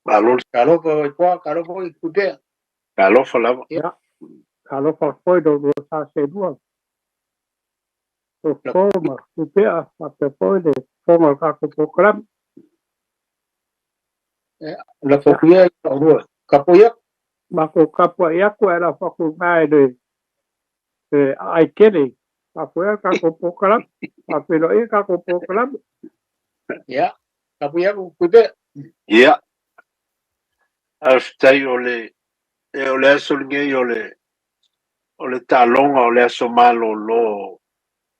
Malo le Talofa Vaitoa, talofa foi Tuipe'a. Talofa lava. Ia. Ia, talofa foi lo lua sa seelua, Fofo ma Tuipe'a, faapea foi le fofoga o le tatou polokalame. Ia, lafo atu ia i la oulua. Tapuai atu. Matou tapuai atu ae lafo atu i ina i le aai tele e faafoea le tatou polokalame. Faafeiloai le tatou polokalame. Ia, tapuai atu Tuipe'a. Ia, faafetai o le e o le aso lenei o le o le taaloga o le aso malolo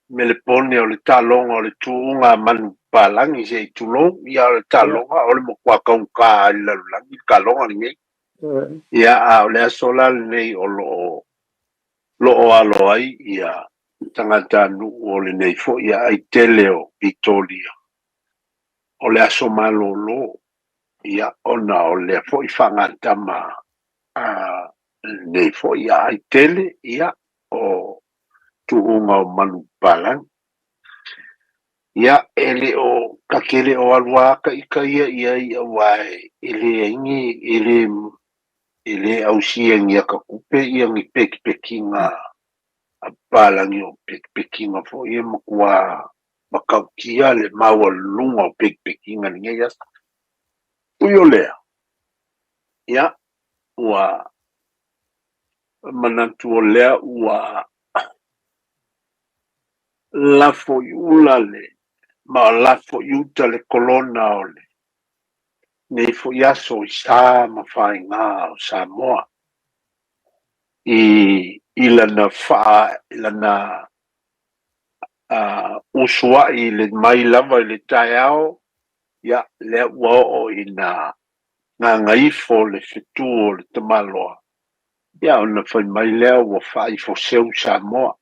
Melepone o le taaloga o le tuuga a manu palagi se i tulou, ia o le taaloga o le matua taugata i le lalolagi le taaloga lenei. Ia a o le aso la lenei o lo o loo alo ai ia tagatanuu o lenei foi aai tele o Vitoria o le aso malolo, ia ona o lea foi faagatama a lenei foi aai tele, ia o tuuga o manu palagi. Ia e le o ta te le o alu lava ta ita ia i ai aua e leai ni e le e le ausia ni ata tupe ia ni pekipekiga a papalagi o pekipekiga foi e matua matautia le maualuluga o pekipekiga i lenei aso. Ui o lea, ia, ua manatu o lea ua lafo i ula le ma lafo i uta le kolona o le nei foi aso i sa ma faiga o Samoa i lana faa i lana usuai i le mai lava i le taeao, ia lea ua oo ina gagaifo le fetu o le tamaloa, ia ona fai mai lea ua faaifo seu Samoa.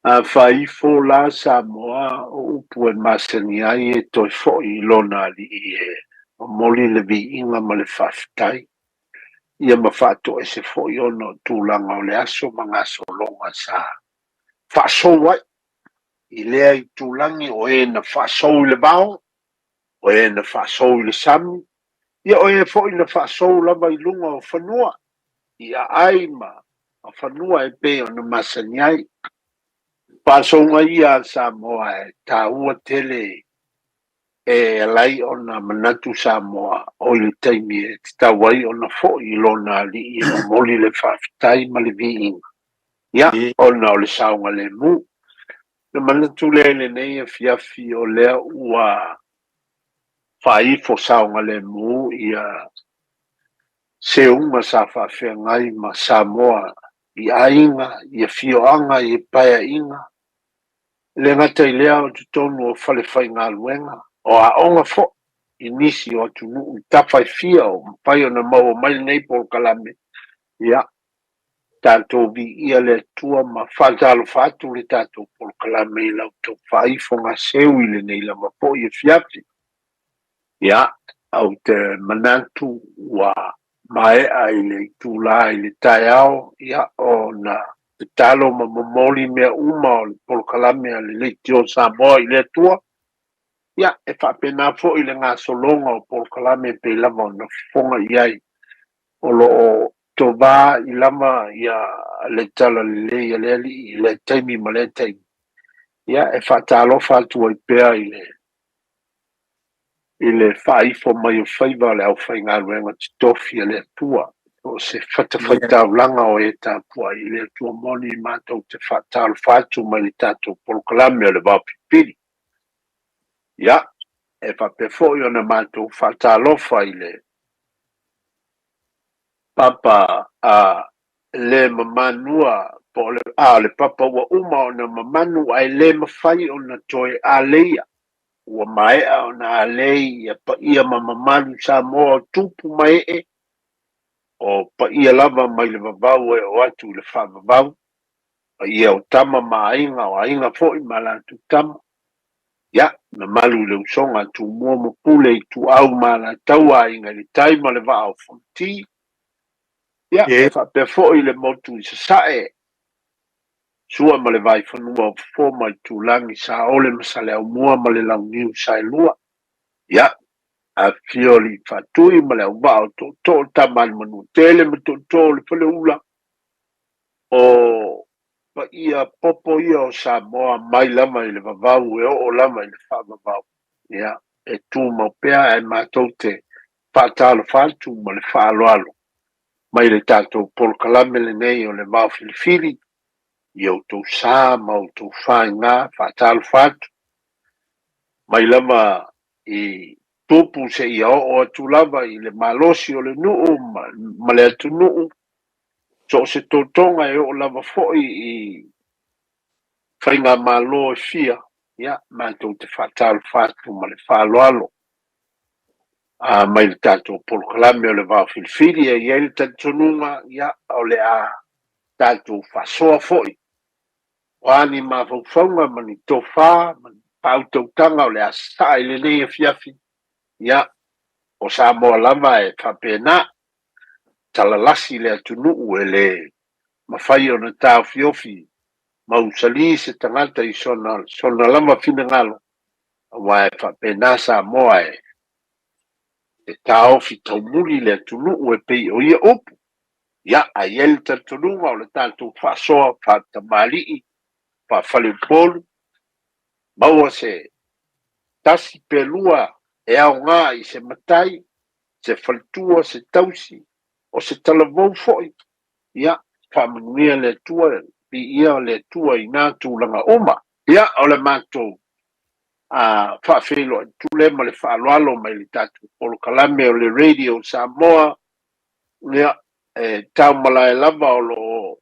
A faaifo la Samoa, o upu e masani ai e toe foi i lona alii e momoli le viiga ma le faafetai, ia ma faatoese foi ona o tulaga o le aso ma gasologa sa faasou ai i lea itulagi o e na faasou i le vao, o e na faasou i le sami, ia o e foi na faasou lava i luga o fanua, i aai ma fanua e pei ona masani ai. Faasouga ia a Samoa e taua tele e ala ai ona manatu Samoa o i le taimi e tatau ai ona foi i lona alii e momoli le faafetai ma le viiga, ia, ona o le saogalemu. Na manatu lea i lenei afiafi o lea ua faaifo saogalemu ia seuga sa faafeagai ma Samoa i aiga, i afioaga, i paeaiga, e le gata i lea o totonu o falefaigaluega, o aoga foi i nisi o atunuu i tafa e fia o mafai ona maua mai lenei polokalame, ia, tatou viia le Atua ma faatalofa atu le tatou polokalame i la outou faaifoga seu i lenei lava foi afiafi. Ia, ou te manatu ua maea i le itula i le taeao, ia, ona tatalo ma momoli mea uma o le polokalame a le Leitio Samoa i le Atua. Ia, e faapena foi le gasologa o polokalame pei lava ona fofoga i ai o lo o tovā i lava ia le talalelei a le Alii i lea taimi ma lea taimi. Ia, e faatalofa atu ai pea i le i le faaifo mai o faiva o le aufaigaluega totofi a le Atua, o se fatafaitaulaga o e tapuai i le Atua moni matou te faatalofa atu mai le tatou polokalame o le Vaopilipili. Ia, e faapea foi ona matou faatalofa i le papa a le mamanua po o le, a, le papa ua uma ona mamanu ae le mafai ona toe aleia. Ua maea ona alei ia paia ma mamalu Samoa o tupu ma ee, o paia lava mai le vavau e oo atu i le faavavau, paia o tama ma aiga, o aiga foi ma latou tama. Ia, mamalu i le usoga a Tumua ma Pule, Ituau ma Alataua, Aiga i le Tai ma le Vaa o Fonoti. Ia, e faapea foi le motu i Sasae, Sua ma le Vaifanua o Fofo ma Itulagi, Saole ma Saleaaumua ma le Launiu Saelua. Ia, Afifio Alii Faatui ma le auvaa o Tootoo, Tama a le Manuatele ma Tootoo o le Faleula, o paia popo ia o Samoa mai lava i le vavau e oo lava i le faavavau. Ia, e tumau pea ae matou te faatalofa atu ma le faaaloalo mai le tatou polokalame lenei o le Vaofilifili i outou sa ma outou faiga. Faatalofa atu mai lava i tupu seia oo atu lava i le malosi o le nuu ma le atunuu, so o se totoga e oo lava foi i faigamalo e fia. Ia, matou te faatalofa atu ma le faaaloalo a mai le tatou polokalame o le Vaofilifili. E i ai le talitonuga, ia, o le a tatou faasoa foi, o a ni mafaufauga ma ni tofa ma ni faautautaga o le a sasaa i lenei afiafi. Ia, o Samoa lava e faapena, talalasi le atunuu, e le mafai ona taofiofi mausali se tagata i sona lava finagalo, aua e faapena Samoa, e taofi taumuli le atunuu e pei o ia upu. Ia, ae i ai le talitonuga o le tatou faasoa faatamalii faafaleupolu, maua se tasi pe lua e aoga i se matai, se faletua, se tausi, o se talavou foi. Ia, faamanuia le Atua, viia le Atua i nā tulaga uma. Ia, o le matou a faafeiloai atu lea ma le faaaloalo mai le tatou polokalame o le Radio Samoa. Ia, e taumalae lava o lo o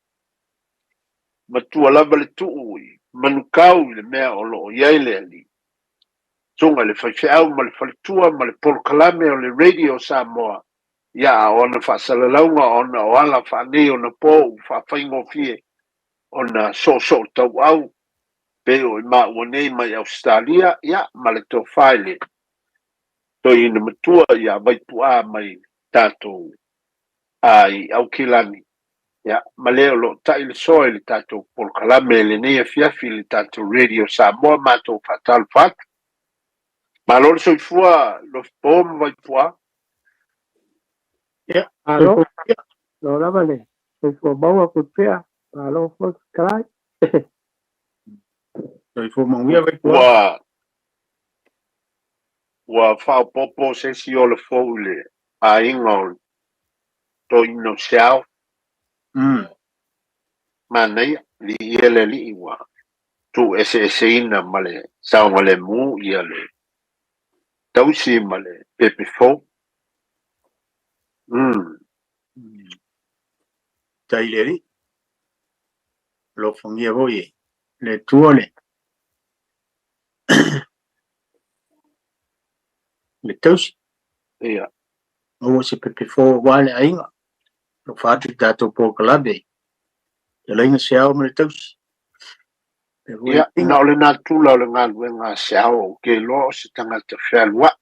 matua lava le tuu i Manukau i le mea o lo o i ai le alii susuga i le faifeau ma le faletua ma le polokalame o le Radio Samoa. Ia, a o ana faasalalauga ona o ala faaneionapo ua faafaigofie ona soosoo tauau pei o i maua nei mai Ausetalia. Ia, ma le tofa i le toeaina matua ia Vaipu'a mai tatou a i Aukilani. Ia, ma le o lo o tai le soa i le tatou polokalame i lenei afiafi i le tatou Radio Samoa. Matou faatalofa atu. Malo le soifua, Lofipo ma Vaipu'a. Ia, Malo, soifua. Lo lava le soifua maua Puipea, malo foi fetalai. Soifua manuia, Vaipu'a. Ua faaopoopo se isi ola fou i le aiga o le toeaina o Seao. Manaia, viia le Alii ua tuueseeseina ma le saogalemu ia le tausi ma le pepe fou. Tai le Alii. Alofagia foi e le Atua le tausi. Ia. Maua se pepe fou aua le aiga. Alofa atu i le tatou polokalame. Fetalaiga Seao ma le tausi. Pea foi Ia, le na o le natura o le galuega a Seao, ou te iloa o se tagata fealuai,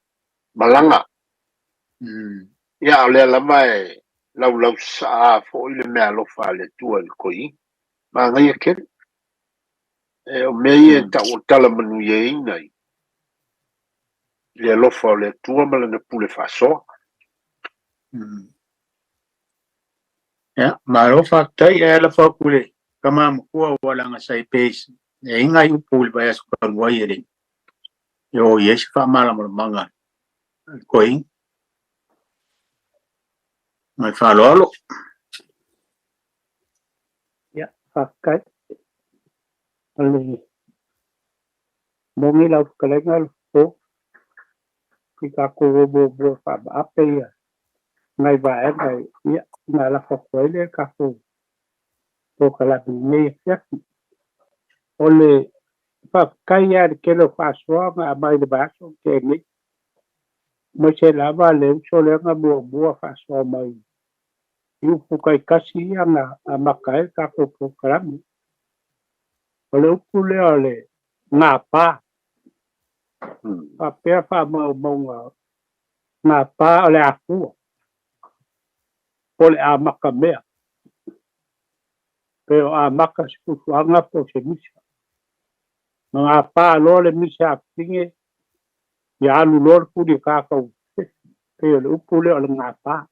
malaga. Ia, o lea lava e laulausasaa foi le meaalofa a le Atua i le toeaina. Manaia tele. E o mea ia e tau o tala manuiaina i le alofa o le Atua ma lana pule faasoa. Ia, malo faafetai. Ae lafo atu i le tama matua ua laga sa i pe e ai nai upu i le vaiaso talu ai e le e oo i ai se faamalamalamaga a le toeaina. Ma le faaaloalo. Ia, faafetai. O le moni lau fetalaiga Lofipo, i tatou o muamua faamaape ia nai vaega ia na lafo atu ai le tatou polokalame i lenei afiafi. O le faafetai lava i le tele o faasoa na aumai i le vaiaso na tea nei, aemaise lava le uso lea na muamua faasoa mai i upu taitasi ia na amata ai le tatou polokalame. O le upu lea o le gapa, faapea faamaumauga gapa o le afua, po o le amatamea, pe o amata se fuafuaga po o se misa. Ma gapa loa le misa a fafine, ia alu loa le tuli e tatau. Pei o le upu lea o le gapa.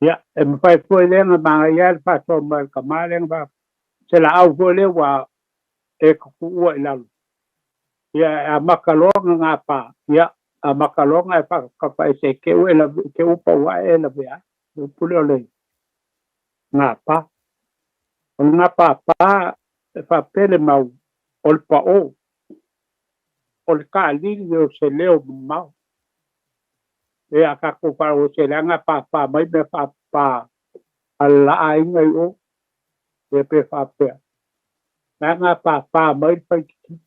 Ia, e mafai foi lea na manaia le faasoa mai le tama lea na se laau foi lea ua e tutuua i lalo. Ia, e amata loa ona gapa, ia, amata loa ona e faatafaese te ua te ua pau ae e lavea ai. Le upu lea o le gapa. O le gapapa e faapea le mau o le paʻō, o le taʻalili o se leo mamao. E a tatou faalogo se leaga pāpā mai mea faapā a le la aiga i o, ia pe faapea. Leaga pāpā mai le faititi,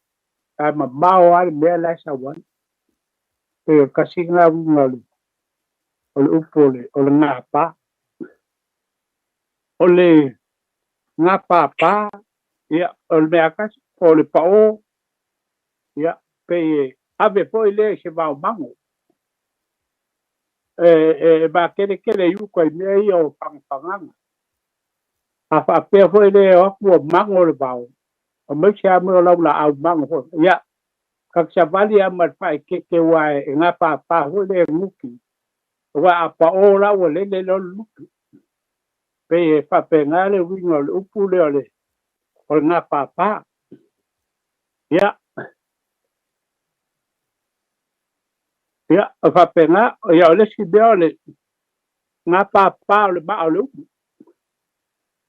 ae mamao lava le mea la e sau ai. Pei o le tasi lena uiga o le upu o le gapa. O le gapāpā, ia, o le mea tasi, o le paʻō, ia, pei e ave foi lea i se vaomago. E makeletele i uka i mea ia o pagapagaga. A faapea foi lea o atu ua mago le vao, o maise a mea o lau laau mago foi. Ia, kakasavali a ma le faaeteete ua e gapāpā foi lea e guti. Ua a paʻō la ua lele lea o le lupe. Pei e faapena le uiga o le upu lea o le gapāpā. Ia, ia, o faapena, ia o le isi mea o le gapāpā o le maa o le umu.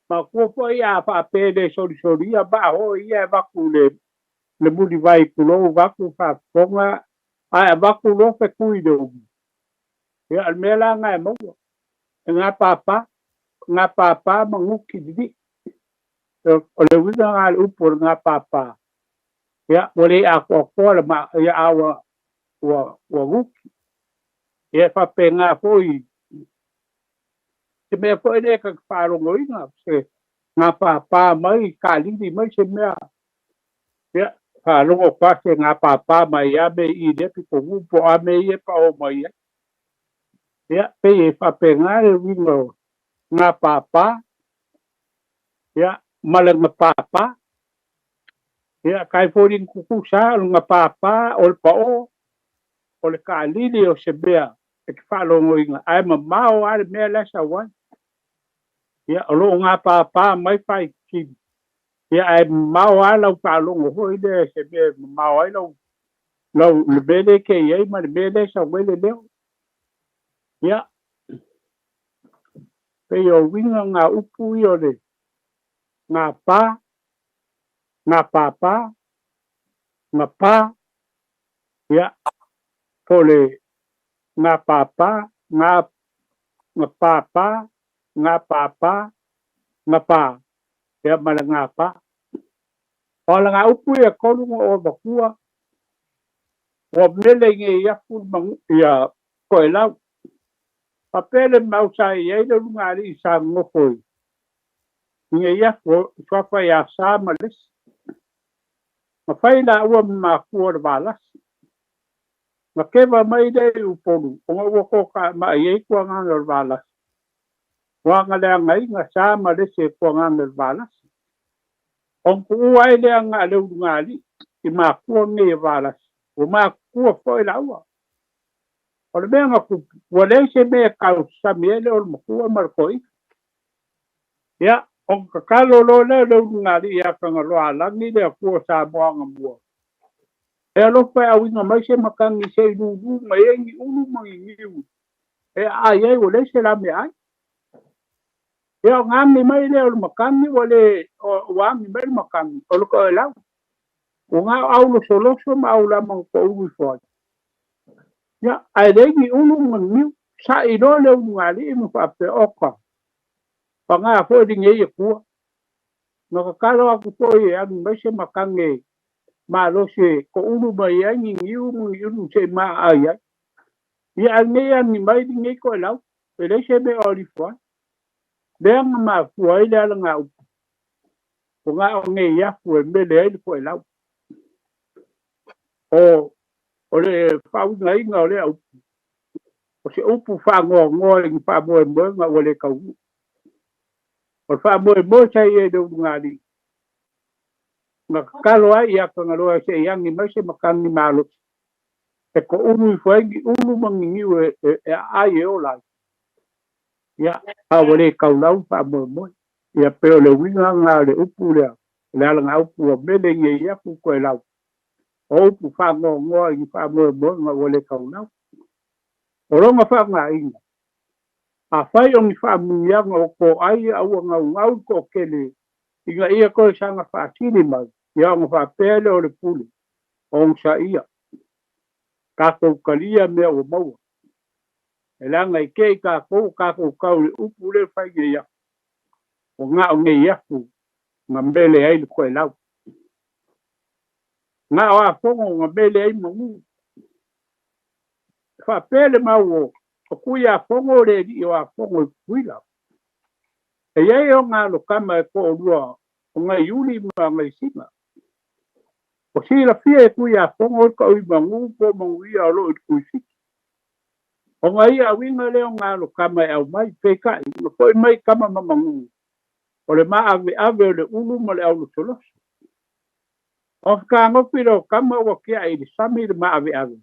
Matua foi a faapea le solisolia maa foi ia e avatu le mulivai tulou avatu faafofoga ae avatu loa fetui i le umu. Ia, o le mea la lena e maua, e gapāpā, gapāpā ma guti lilii. O le uiga lena o le upu o le gapāpā. Ia, ua le atoatoa le maa, ia a ua guti. Ia, e faapena foi se mea foi lea ta te faalogoina, se gapāpā mai, taʻalili mai se mea. Ia, faalogo atu se gapāpā mai ia mea i lea pitonuu po o a mea ia e paʻō mai ai. Ia, pei e faapena le uiga o gapāpā, ia, ma le gapāpā. Ia, kai foi ni tutusa o le gapāpā, o le paʻō, o le taʻalili o se mea e te faalogoina, ae mamao lava le mea la e sau ai. Ia, o loo gapāpā mai faitili, ia, ae mamao lava lau faalogo foi lea se mea e mamao ai lau le mea lea e te i ai ma le mea lea e sau ai le leo. Ia, pei o uiga ngā upu ia o le gapā, gapāpā, gapā, ia, po o le gapāpā, gapāpā, gapāpā, gapā, ia ma le gapā. O le ngā upu ia tolu na ou avatua, ua mele nei afu ia Toelau. Faapea le mau sa i ai le ulugalii sa nonofo i nei afu i suafa ia Sa ma Lesi. Na fai laua ma matua o le Valasi. Na keva mai lea i Upolu ona ua tokaamai ai tuagaga o le Valasi. Ua agaleagaina Sa ma Lesi e tuagaga o le Valasi. Ona tuua ai lea aga a le ulugalii i matua nei e Valasi. Ua matutua foi laua. O le mea na tupu, ua leai se mea e tausami ai le olomatua ma le toeaina. Ia, ona tatalo loa lea o le ulugalii ia Tagaloaalagi le Atua o Samoa Agamua, e alofa e auina mai se matagi se i lūlū mai ai ni ulu ma ni niu e aai ai ua leai se la meaai. Ia, ona agi mai lea o le matagi ua le, ua agi mai le matagi o le toelau. Ua na o aulosoloso ma aulama na toulu ifo ai. Ia, ae leai ni ulu ma ni niu. Saʻi loa le ulugalii ma faapea, oka, paga foi lenei Atua. Na tatalo atu foi e agi mai se matagi malosi e toulu mai ai ni niu ma ni ulu seʻi maaaai ai. Ia, ae lenei agi mai lenei toelau, e leai se mea o alifo ai. Lea na mafua ai le alagaupu, ua na o nei afu e mele ai le toelau. O le faauigaina o lea upu, o se upu faanoanoa i ni faamoemoega ua le taunuu. O le faamoemoe sa i ai i le ulugalii, na tatalo ai ia Tagaloa seʻi agi mai se matagi malosi. E ko ulu i whaingi ulu mangingiu e ai e o lai. Ia, a ua le kaulau faamoemoe. Ia pe o le uiga lena o le upu lea, o le alagaupu ua mele nei aku koe lau. O upu faanoanoa i faamoemoega ua le kaulau. O lona faaaogaina, afai o ni faamuiaga o toai a ua gaugau le toatele ina ia toe saga faasili mai, ia ona faapea lea o le pule, onosaia, tatou talia mea ua maua. E leaga i te i tatou o tatou tau i le upu lea e fai nei aku, ua na o nei aku na mele ai le toelau. Na o afogo na mele ai manu. E faapea le mau o kui afogo le alii o afogo i Tutuila. E i ai ona alo tama e toalua o Gaiuli ma Gaisina. O silafia e kui afogo le taui manu po o manuia o loo i le Tuifiti. Ona ia auiga lea o ona alo tama e aumai, peitai ua foi mai tama ma manu o le maaveave o le ulu ma le aulosoloso. O fetagofo lea o tama ua tiai i le sami le maaveave,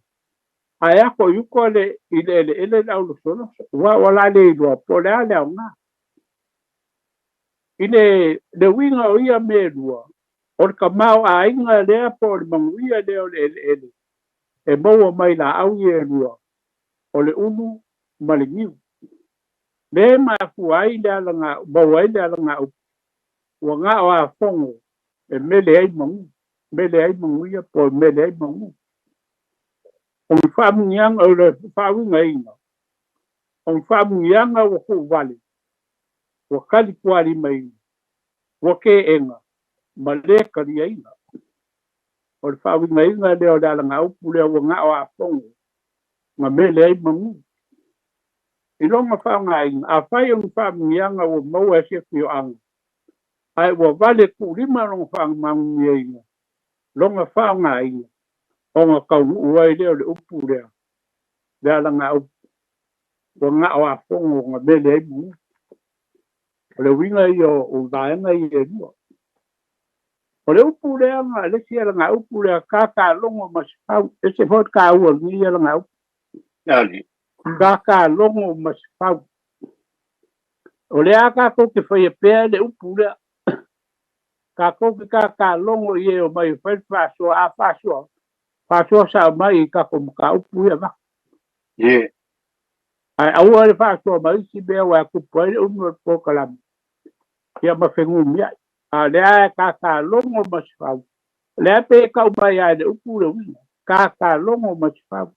ae ako i uka le i le eleele le aulosoloso, aua ua la le iloa po o le a le aoga. I le uiga o ia mea e lua, o le tamaoaiga lea po o le manuia lea o le eleele e maua mai laau ia e lua, o le ulu ma le niu. Lea e mafua ai le alaga, maua ai le alagaupu, ua na o afogo e mele ai manu, mele ai manuia po o mele ai manu. O ni faamuniaga o le faauigaina, o ni faamuniaga ua tuuvale, ua talitualimaina, ua teena ma le taliaina. O le faauigaina lea o le alagaupu lea ua na o afogo na mele ai manu. I lona faaaogaina, afai o ni faamuniaga ua maua e se afioaga, ae ua vale tuulima lona faamanuiaina, lona faaaogaina, ona taunuu ai lea o le upu lea, le alagaupu, ua na o afogo na mele ai manu. O le uiga ia o vaega ia e lua. O le upu lea na le isi alagaupu lea, kakalogo ma se fau, ese foi le taua o lenei alagaupu. Ali. Kakalogo ma se fau. O lea tatou te faia pea le upu lea. Tatou te kakalogo i e o mai e fai le faasoa, a faasoa, faasoa sao mai i tatou mataupu ia vaka. Ie. Ae aua le faasoa mai isi mea ua tupu ai le umi o le polokalame, ia ma fenumiai. A o lea e kakalogo ma se fau. O lea pe tau mai lava i le upu le uiga. Kakalogo ma se fau.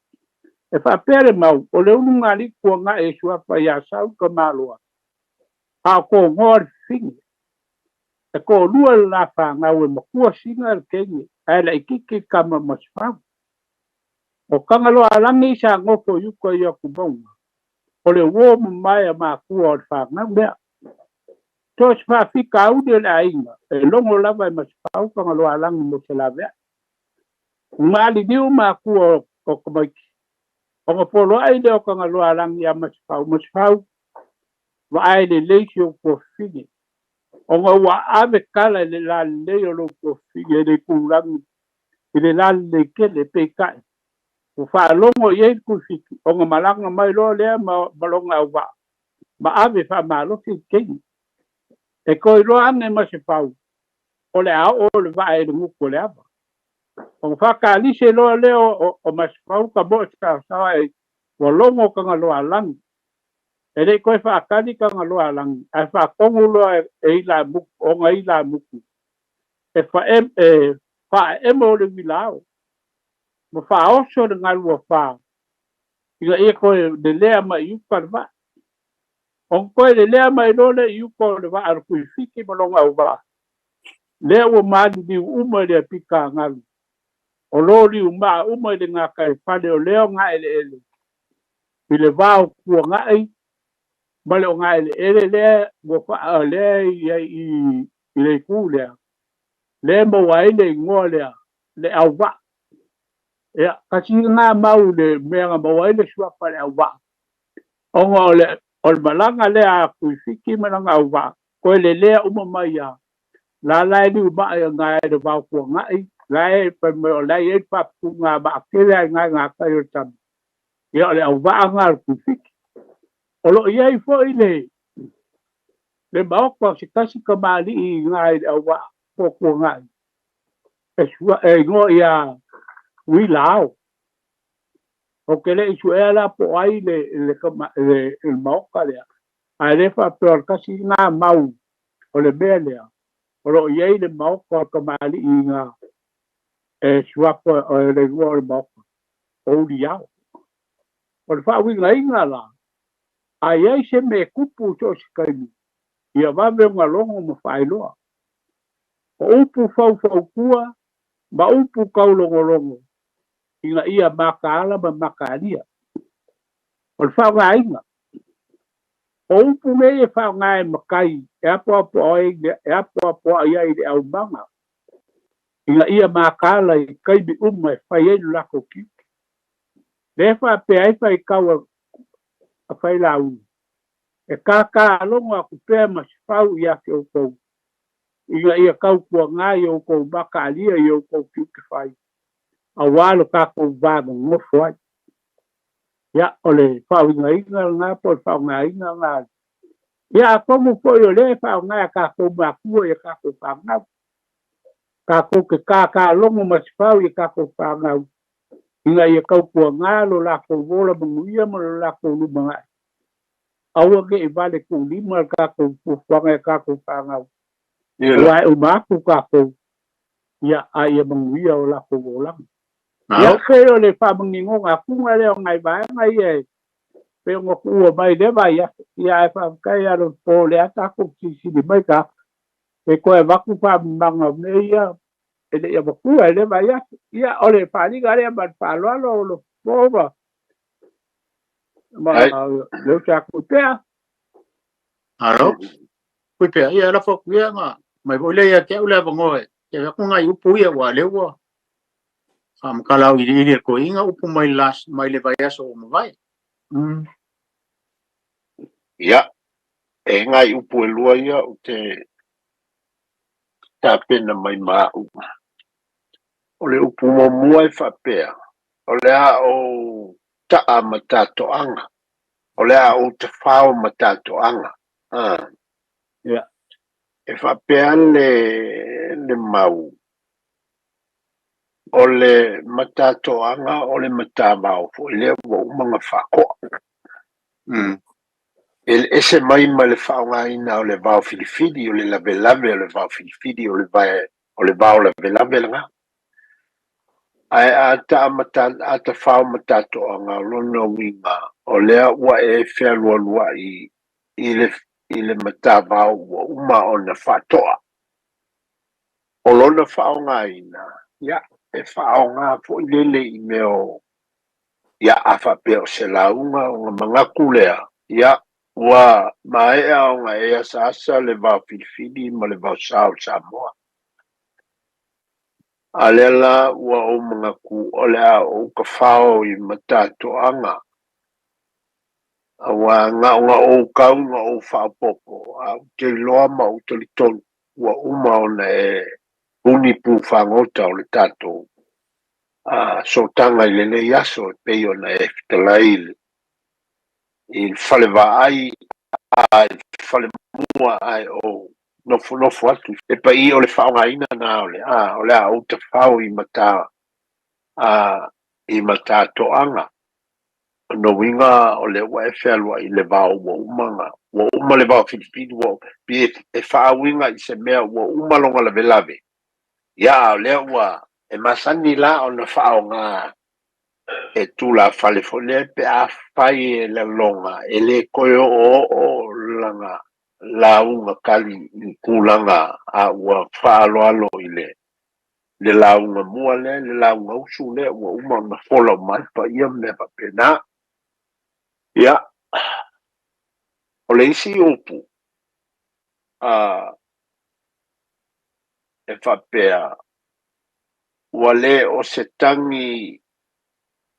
E faapea le mau, o le ulugalii tuanai e suafa ia Sau Tamaloa, a o togoa le fafine. E toalua le la fanau e matua sina le teine, ae laitiiti tama ma se fau. O Tagaloaalagi sa nofo i uka i Atumauga, o le uo mamae a matua o le fanau lea. So o se faafitauli o le aiga, e logo lava e Masefau Tagaloaalagi mo se laveai. Maliliu matua o tamaiti, ona poloai lea o Tagaloaalagi ia Masefau, Masefau, vaai lelei si ou tuafafine, ona ua ave tala i le lalelei o lou tuafafine i le itulagi i le lalelei tele, peitai ua faalogo i ai le Tuifiti, ona malaga mai loa lea ma lona auvaa ma ave faamalosi le teine. E toe iloa ane Masefau o le a oo le vaa i le gutu o le ava. Ona faakalise loa lea o Masefau ka moe saosaoa e ua logo Tagaloaalagi. E le i toe faatali Tagaloaalagi, ae faatonu loa e ilamutu, ona ilamutu e faaemo le uilao ma faaoso le galu afa ina ia toe lelea mai i uka le vaa. Ona toe lelea mai loa lea i uka o le vaa o le Tuifiti ma lona auvaa, lea ua maliliu uma i le apita galu, o lo liumaa uma i le gataifale o lea o gaeleele i le va o Tuanai ma le o gaeleele lea ua faa lea i ai i le itu lea, lea e maua ai le igoa lea, le auvaa. Ia, kasi lena mau i le mea na maua ai le suafa le auvaa, ona o le malaga lea a Tuifiti ma lana auvaa, toe lelea uma mai lava, la la e liumaa i le vao Tuanai La e fai mai o la e i ai le faaputuga vaatele ai ina i gatai o le sami, ia o le auvaa lena a le Tuifiti. O lo o i ai foi le maota o se tasi tamalii i ina i le auvaa po o Tuanai e igoa ia Uila Ao. Ou te le i suea la po o ai le maota lea, ae le faapea o le tasi lena mau o le mea lea, o lo o i ai le maota o le tamalii i ina e suafa o le igoa o le maota o Uliao. O le faauigaina la, a i ai se mea e tupu so o se taimi, ia vave ona logo ma faailoa. O upu faufautua ma upu taulogologo ina ia mataala ma mataalia. O le faaaogaina o upu nei e faaaoga e matai e apoapoai ai i le aumaga ina ia mataala i taimi uma e fai ai lo latou tiute. Lea e faapea ai faitau a Failauga, e kākālogo atu pea ma se fau ia te outou, ina ia tautuaga i outou mataalia i outou tiute fai, auā lo tatou va nonofo ai. Ia, o le faauigaina lena po o le faaaogaina lena. Ia, atonu foi o lea e faaaoga e tatou matua i a tatou fanau. Tatou te kākālogo ma se fau i a tatou fanau, ina ia tautuaga lo latou ola manuia ma lo latou lumanai. Aua ne i vale tuulima le tatou fuafuaga i a tatou fanau. Aua e uma atu tatou, ia, a ia manuia o latou olaga. Ia, pei o le faamaninoga atuga lea o nai vaega ia e pei ona tuua mai i lea vaiaso. Ia, ae faafetai ia Lofo o lea tatou silisili mai ta. E toe avatu faamamaga o mea ia e le i avatua i lea vaiaso. Ia, o le faaaliga lea ma le faaaloalo o Lofo ma le uso a Tuipea. Alo. Tuipea, ia lafo atu ia nga mai foi lea ia te au le avanoa e te atu nai upu ia aua o lea ua faamatala auiliili e le toeaina upu mai le mai le vaiaso ua mavae. Ia, e nai upu e lua ia ou te tapena mai ma au. O le upu muamua e faapea, o le a ou taa ma tatoaga, o le a ou tafao ma tatoaga. E faapea le mau, o le matatoaga o le matavao foi lea ua uma ona faatoa. E ese mai ma le faaaogaina o le vao filifili, o le lavelave o le vao filifili, o le vao lavelave lena. Ae a taa a tafao matatoaga, o lona uiga, o lea ua e fealualuai i le matavao ua uma ona faatoa. O lona faaaogaina, ia, e faaaoga foi lele i mea o, ia, a faapea o se lauga ona manatu lea, ia, ua maea ona e asaasa le vao filifili ma le vao sa o Samoa. A lea la ua ou manatu o le a ou tafao i matatoaga, auā na ona ou tau na ou faaopoopo, a ou te iloa ma ou talitonu ua uma ona e puni pu fagota o le tatou sootaga i lenei aso e pei ona e fetalai i le falevaai a i le falemua ae ou nofonofo atu. E paia o le faaaogaina na o le o le a ou tafao i matatoaga. O lona uiga o lea ua e fealuai i le vao ua uma ua uma le vao filifili ua e faauiga i se mea ua uma lona lavelave. Ia, o lea ua e masani la ona faaaoga e tulafale foi lea pe a fai e laloga e le toe oooo lana lauga tali i tulaga a ua faaaloalo i le lauga mua lea, le lauga usu lea ua uma ona fola uma ai paia ma mea faapena. Ia, o le isi upu e faapea, ua le o se tagi,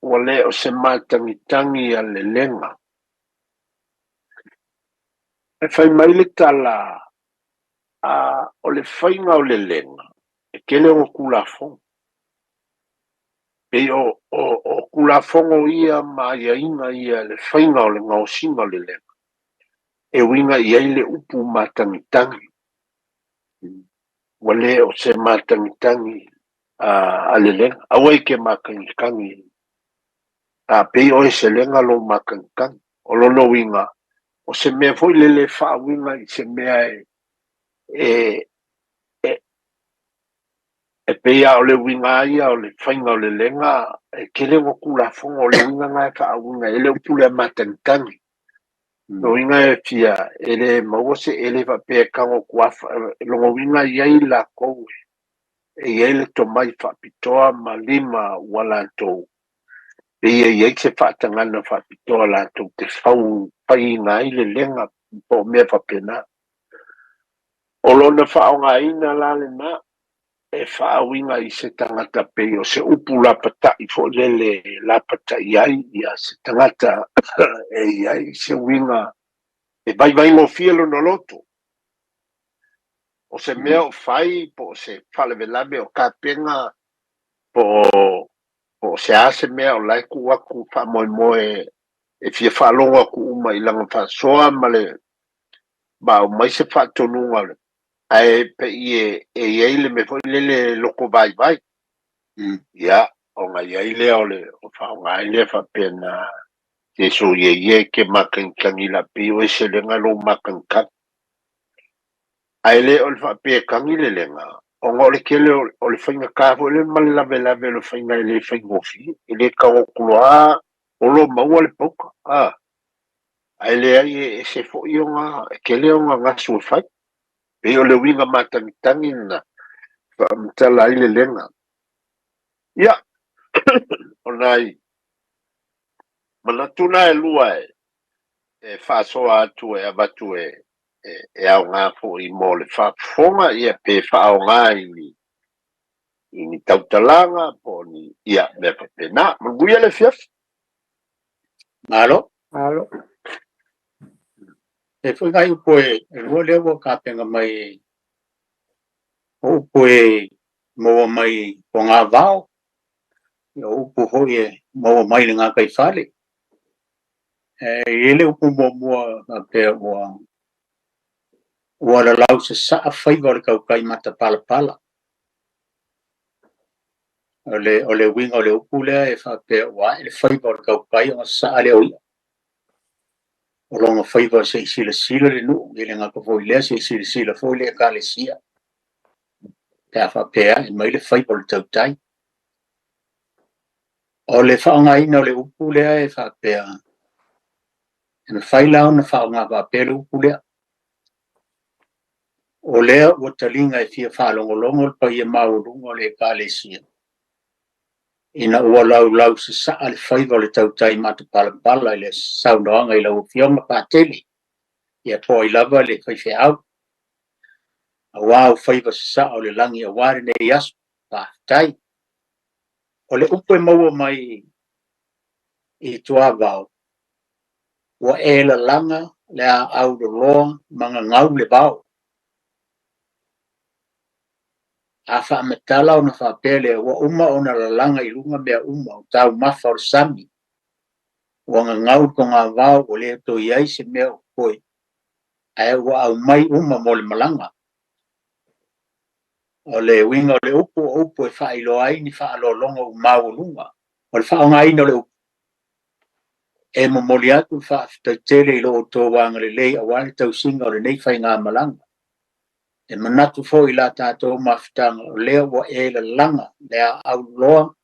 ua le o se matagitagi a le lega. E fai mai le tala, o le faiga o le lega, e tele ona tulafono. Pei o Tulafono ia ma aiaiga ia i le faiga o le gaosiga o le lega, e uiga i ai le upu matagitagi. Ua le o se matagitagi a le lega. Aua e te matagitagi, a pei oe se lega lou matagitagi. O lona uiga, o se mea foi lele e faauiga i se mea e pei lava o le uiga lava ia o le faiga o le lega, e tele ona Tulafono o le uiga lena e faauiga ai le upu lea matagitagi. Lona uiga e fia, e le maua se, e le faapea e tago atu lava, lona uiga e i ai latou e i ai le tomai faapitoa ma lima ua latou, pei e i ai se faatagaga faapitoa latou te fauina ai le lega po o mea faapena. O lona faaaogaina la lena e faauiga i se tagata pei o se upu lapatai foi lele e lapatai ai ia se tagata e i ai se uiga e vaivaigofie lona loto. O se mea o fai po o se faalavelave o tapena po o se a se mea o la e tuu atu faamoemoe e fia faalogo atu uma i lana faasoa ma le ma aumai se faatonuga ae pei e i ai le mea foi lele e loto vaivai. Ia, ona i ai lea o le faaaoga ai lea faapena te soia ia e te matagitagi la pei oe se lega lou matagitagi. Ae le o le faapea e tagi le lega, ona o le tele o le faigata foi lele ma le lavelave o le faiga e le faigofie, e le tago atu loa o lo maua le pauka. Ae leai e ese foi ona e tele ona gasu e fai. Pei o le uiga matagitagi lena faamatala ai le lega. Ia, o nai manatu na e lua e faasoa atu e avatu e aoga foi mo le faafofoga, ia pe faaaoga i ni tautalaga po o ni ia mea faapena. Manuia le afiafi. Malo. Malo. E foi nai upu e lua lea ua tapena mai, o upu e maua mai togavao, o upu foi e maua mai le gataifale. E i ai le upu muamua faapea ua lalau sasaa faiva o le tautai matapalapala. O le uiga o le upu lea e faapea ua ae le faiva o le tautai ona sasaa lea o i'a. O lona faiva se i silasila le nuu, e le gata foi lea se i silasila foi le ekalesia. Pe a faapea ae mai le faiva o le tautai. O le faaaogaina o le upu lea e faapea, e mafai la ona faaaoga faapea le upu lea. O lea ua taliga e fia faalogologo le paia maualuga o le ekalesia, ina ua laulau sasaa le faiva o le tautai matapalapala i le saunoaga i lau Afioga Patele, ia po ai lava le faifeau. Aua o faiva sasaa o le lagi aua lenei aso, faafetai. O le upu e maua mai i tuavao, ua e lalaga le aau loloa ma gagau le vao. A faamatala ona faapea lea, ua uma ona lalaga i luga mea uma o taumafa o le sami. Ua gagau le togavao, ua le toe i ai se mea o totoe, ae ua aumai uma mo le malaga. O le uiga o le upu, o upu e faailoa ai ni faaaloaloga ua maualuga. O le faaaogaina o le upu, e momoli atu le faafetai tele i lo outou agalelei aua le tausiga o lenei faigamalaga. E manatu foi la tatou mafutaga, o lea ua e lalaga le aau loa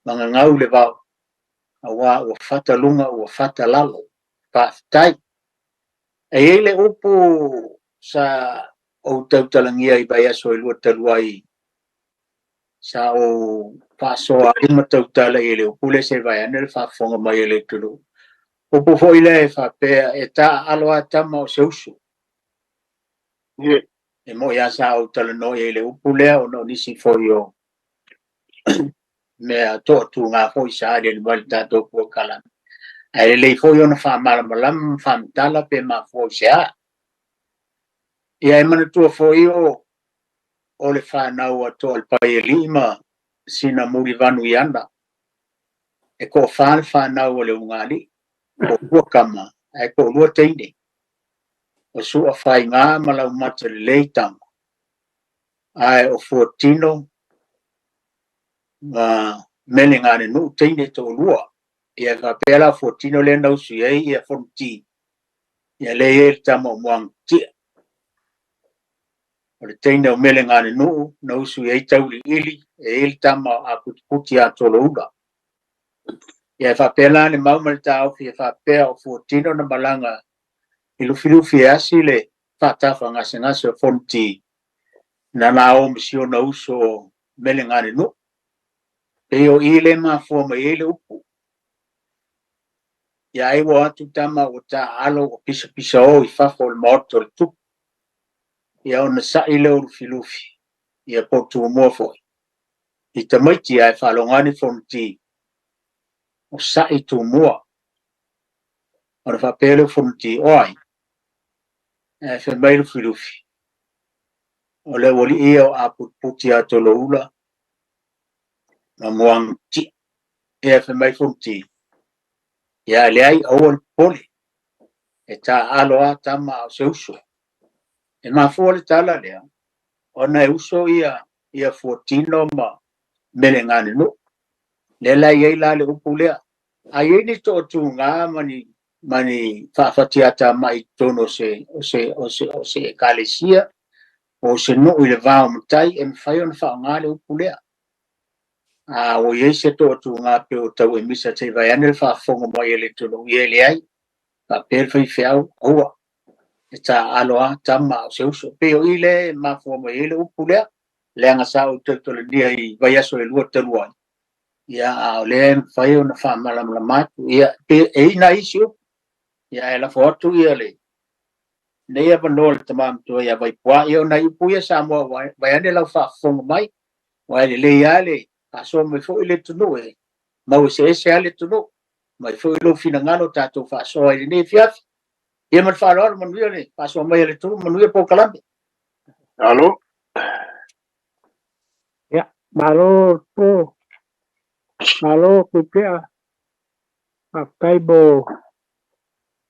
ma gagau le vao, aua ua fata luga ua fata lalo. Faafetai. E i ai le upu sa ou tautalagia i vaiaso e lua talu ai, sa ou faasoa ai ma tautala i le upu lea se vaeane le faafofoga mai e le atunuu. Upu foi lea e faapea, e taaalo lava tama o se uso. E moi lava sa ou talanoa i le upu lea, ona o nisi foi o mea toatuga foi sa aliali mai le tatou polokalame. Ae lelei foi ona faamalamalama ma faamatala pe mafua i se a. Ia e manatua foi o le fanau a Toalepai ma sina mulivanu i ana. E toafa le fanau a le ulugalii, toalua tama ae toalua teine. O Suafaiga ma Laumata lelei tama, ae o Fuatino ma Meleganenuu teine toalua. Ia faapea la Fuatino lea na usu i ai ia Fonoti, ia lea e i ai le tama o Muagati'a. O le teine o Meleganenuu na usu i ai Tauiliili, e i ai le tama o Aputiputi ia Toloula. Ia e faapea la le mau ma le taofi e faapea o Fuatino na malaga i Lufilufi e asi le faatafagasegase o Fonoti na la o ma si ona uso o Meleganenuu. Pei o i le mafua mai ai le upu. Ia ai ua atu tama ua taaalo ua pisapisa o i fafo o le maota o le tupu. Ia ona sa'i lea o Lufilufi, ia po o Tumua foi, i tamaiti ae faalogo ane Fonoti, o sa'i Tumua. Ona faapea lea o Fonoti, o ai? Ae fai mai Lufilufi, o le aualii ia o Aputiputi ia Toloula ma Muagati'a. Ia fai mai Fonoti, ia leai aua le popole, e taaalo lava tama a o se uso. E mafua le tala lea, ona e uso ia Fuatino ma Meleganenuu. Lea la e i ai la le upu lea. A i ai ni toatuga ma ni faafatiatamai i totonu o se ekalesia o se nuu i le va o matai, e mafai ona faaaoga le upu lea. A ua i ai se toatuga pe o tau emisa te i vaeane le faafofoga mai a le atunuu, ia e leai. Faapea le faifeau, aua, e taaalo lava tama a o se uso. Pei o i lea e mafua mai ai le upu lea, leaga sa ou tautalagia i vaiaso e 2 talu ai. Ia, a o lea e mafai ona faamalamalama atu. Ia, pe e i nai isi upu, ia ae lafo atu ia le nei avanoa le tama matua ia Vaipua. Ia o nai upu ia Samoa vaeane lau faafofoga mai, aua e lelei lava le faasoa mai foi le atunuu e mau eseese lava le atunuu. Mai foi lou finagalo tatou faasoa i lenei afiafi. Ia ma le faaaloalo, manuia le faasoa mai a le atunuu, manuia polokalame. Alo. Ia, malo po, malo Tuipea, faafetai mo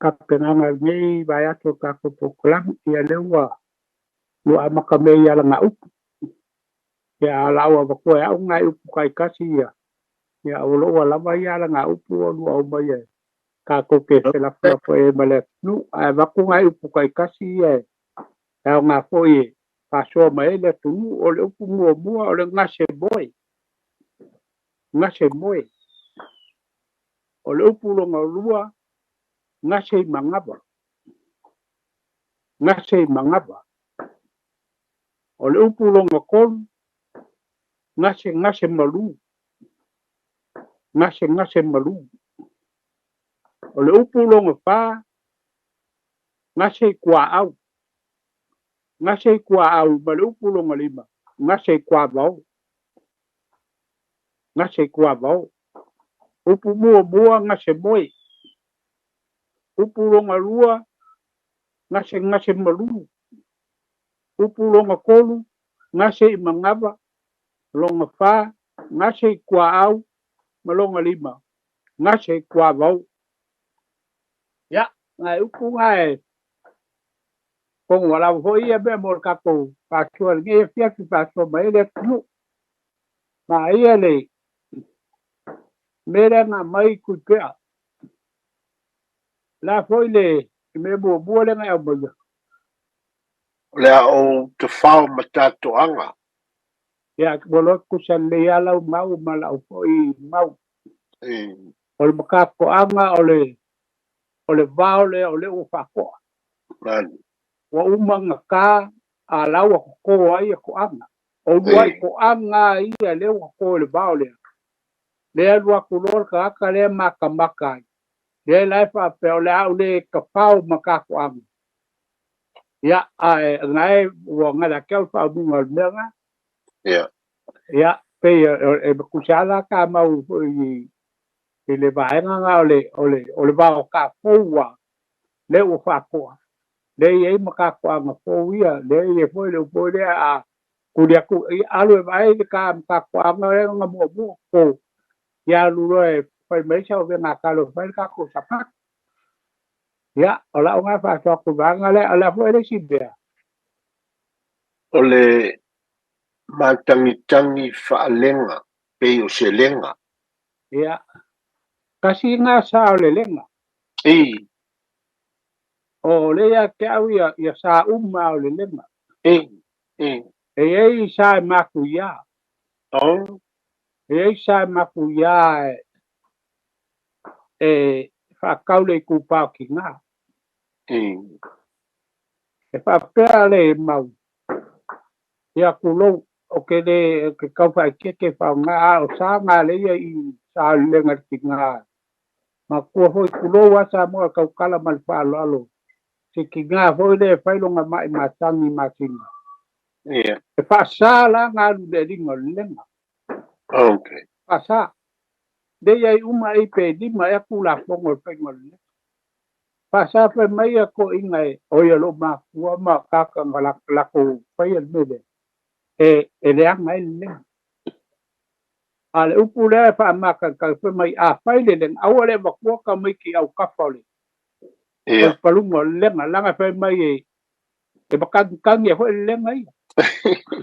tapenaga i lenei vaiaso o tatou polokalame. Ia lea ua lua amata mea i alaga upu. Ia a lau avatua e au nai upu taitasi ia, ia o lo o ua lava ia alaga upu o lua aumai e tatou te felafolafoai ai ma le atunuu. Ae avatu nai upu taitasi ia e aoga foi e faasoa mai ai le atunuu. O le upu muamua o le gase moe. Gase moe. O le upu lona lua, gase i manava. Gase i manava. O le upu lona tolu, gase gase malu. Gase gase malu. O le upu lona fa, gase i kuaau. Gase i kuaau ma le upu lona lima, gase i kuavao. Gase i kuavao. Upu muamua, gase moe. Upu lona lua, gase gase malu. Upu lona tolu, gase i manava. Lona fa, gase i kuaau ma lona lima, gase i kuavao. Ia, nai upu ngae fogo ua lava foi ia mea mo le tatou faasoa i lenei afiafi faasoa mai ai le atunuu. Ma ia le mea lea na aumai Tuipea. La foi le mea muamua lea na e aumaia. O le a ou tafao ma tatoaga. Ia, ua loa tusa lelei lava lau mau ma lau foi mau. O le matatoaga o le vao lea o lea ua faatoa. Mani. Ua uma ona ta a la ua toto ai toaga. O uluai toaga ia lea ua toto i le vao lea. Lea alu atu loa le tagata lea matamata ai. Lea la e faapea o le a ou le tafao ma tatoaga. Ia, ae nae ua gale ake au le faaumiga o le mea na. Ia, pei e tusa la ka mau foi i le vaega na o le vao tafou lava lea ua faatoa. Lea e i ai matatoaga fou ia, lea e i ai foi le upu lea a tuli atu, ia alu e vaai le ta matatoaga lea na muamua toto. Ia alu loa e fai fai mai se avega a kalo fai le tatou sapatu. Ia, o lau lena faasoa atu i le vaega lea, o le a foi le isi mea? O le matagitagi faalega pei o se lega. Ia, tasi lena sa o le lega. Ii. O lea ia te au ia, ia sa uma o le lega. Ii, ii. E i ai sa e matuia. Oh. E i ai sa e matuia e faatau le itupa o tina. Ii. E faapea le mau, ia tulou, o ke le, ke tau faaeteete faaaoga, a o sa na lea ia i sa o le lega i le tina. Matua foi, tulou lava Samoa e tautala ma le faaaloalo, se tina foi lea e fai lona mai matagi masina. Ia. E faasa la ona alu i le aliga o le lega. Okay. Faasa. Lea i ai uma ei pe lima ea Tulafono o le faiga o le lega. Faasa fai mai ia toeaiina e oi o lou matua ma tagata na latou faia le mea lea, e leaga ai le lega. A o le upu lea e faamatagataga fai mai, a fai le lega, aua le avatua tamaiti i autafa o le Ia. paluga o le lega, leaga fai mai e matagitagi ai foi le lega ia.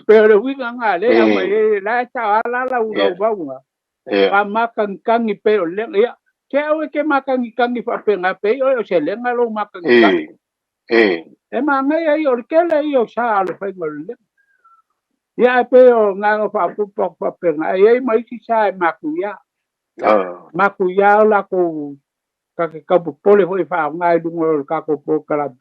Pei o le uiga lena lea e aumai ai, la e sao lava la lau lauvaoga, faamatagitagi pei o le lega. Ia, se aua e te matagitagi faapena, pei oe o se lega lou matagitagi. E manaia ia, o le tele ia o sa o le faiga o le lega. Ia, ae pei o na faaopoopo atu faapena, e i ai ma isi sa e matuia. Matuia o latou ta te tau popole foi e faaaoga i luga o le tatou polokalame.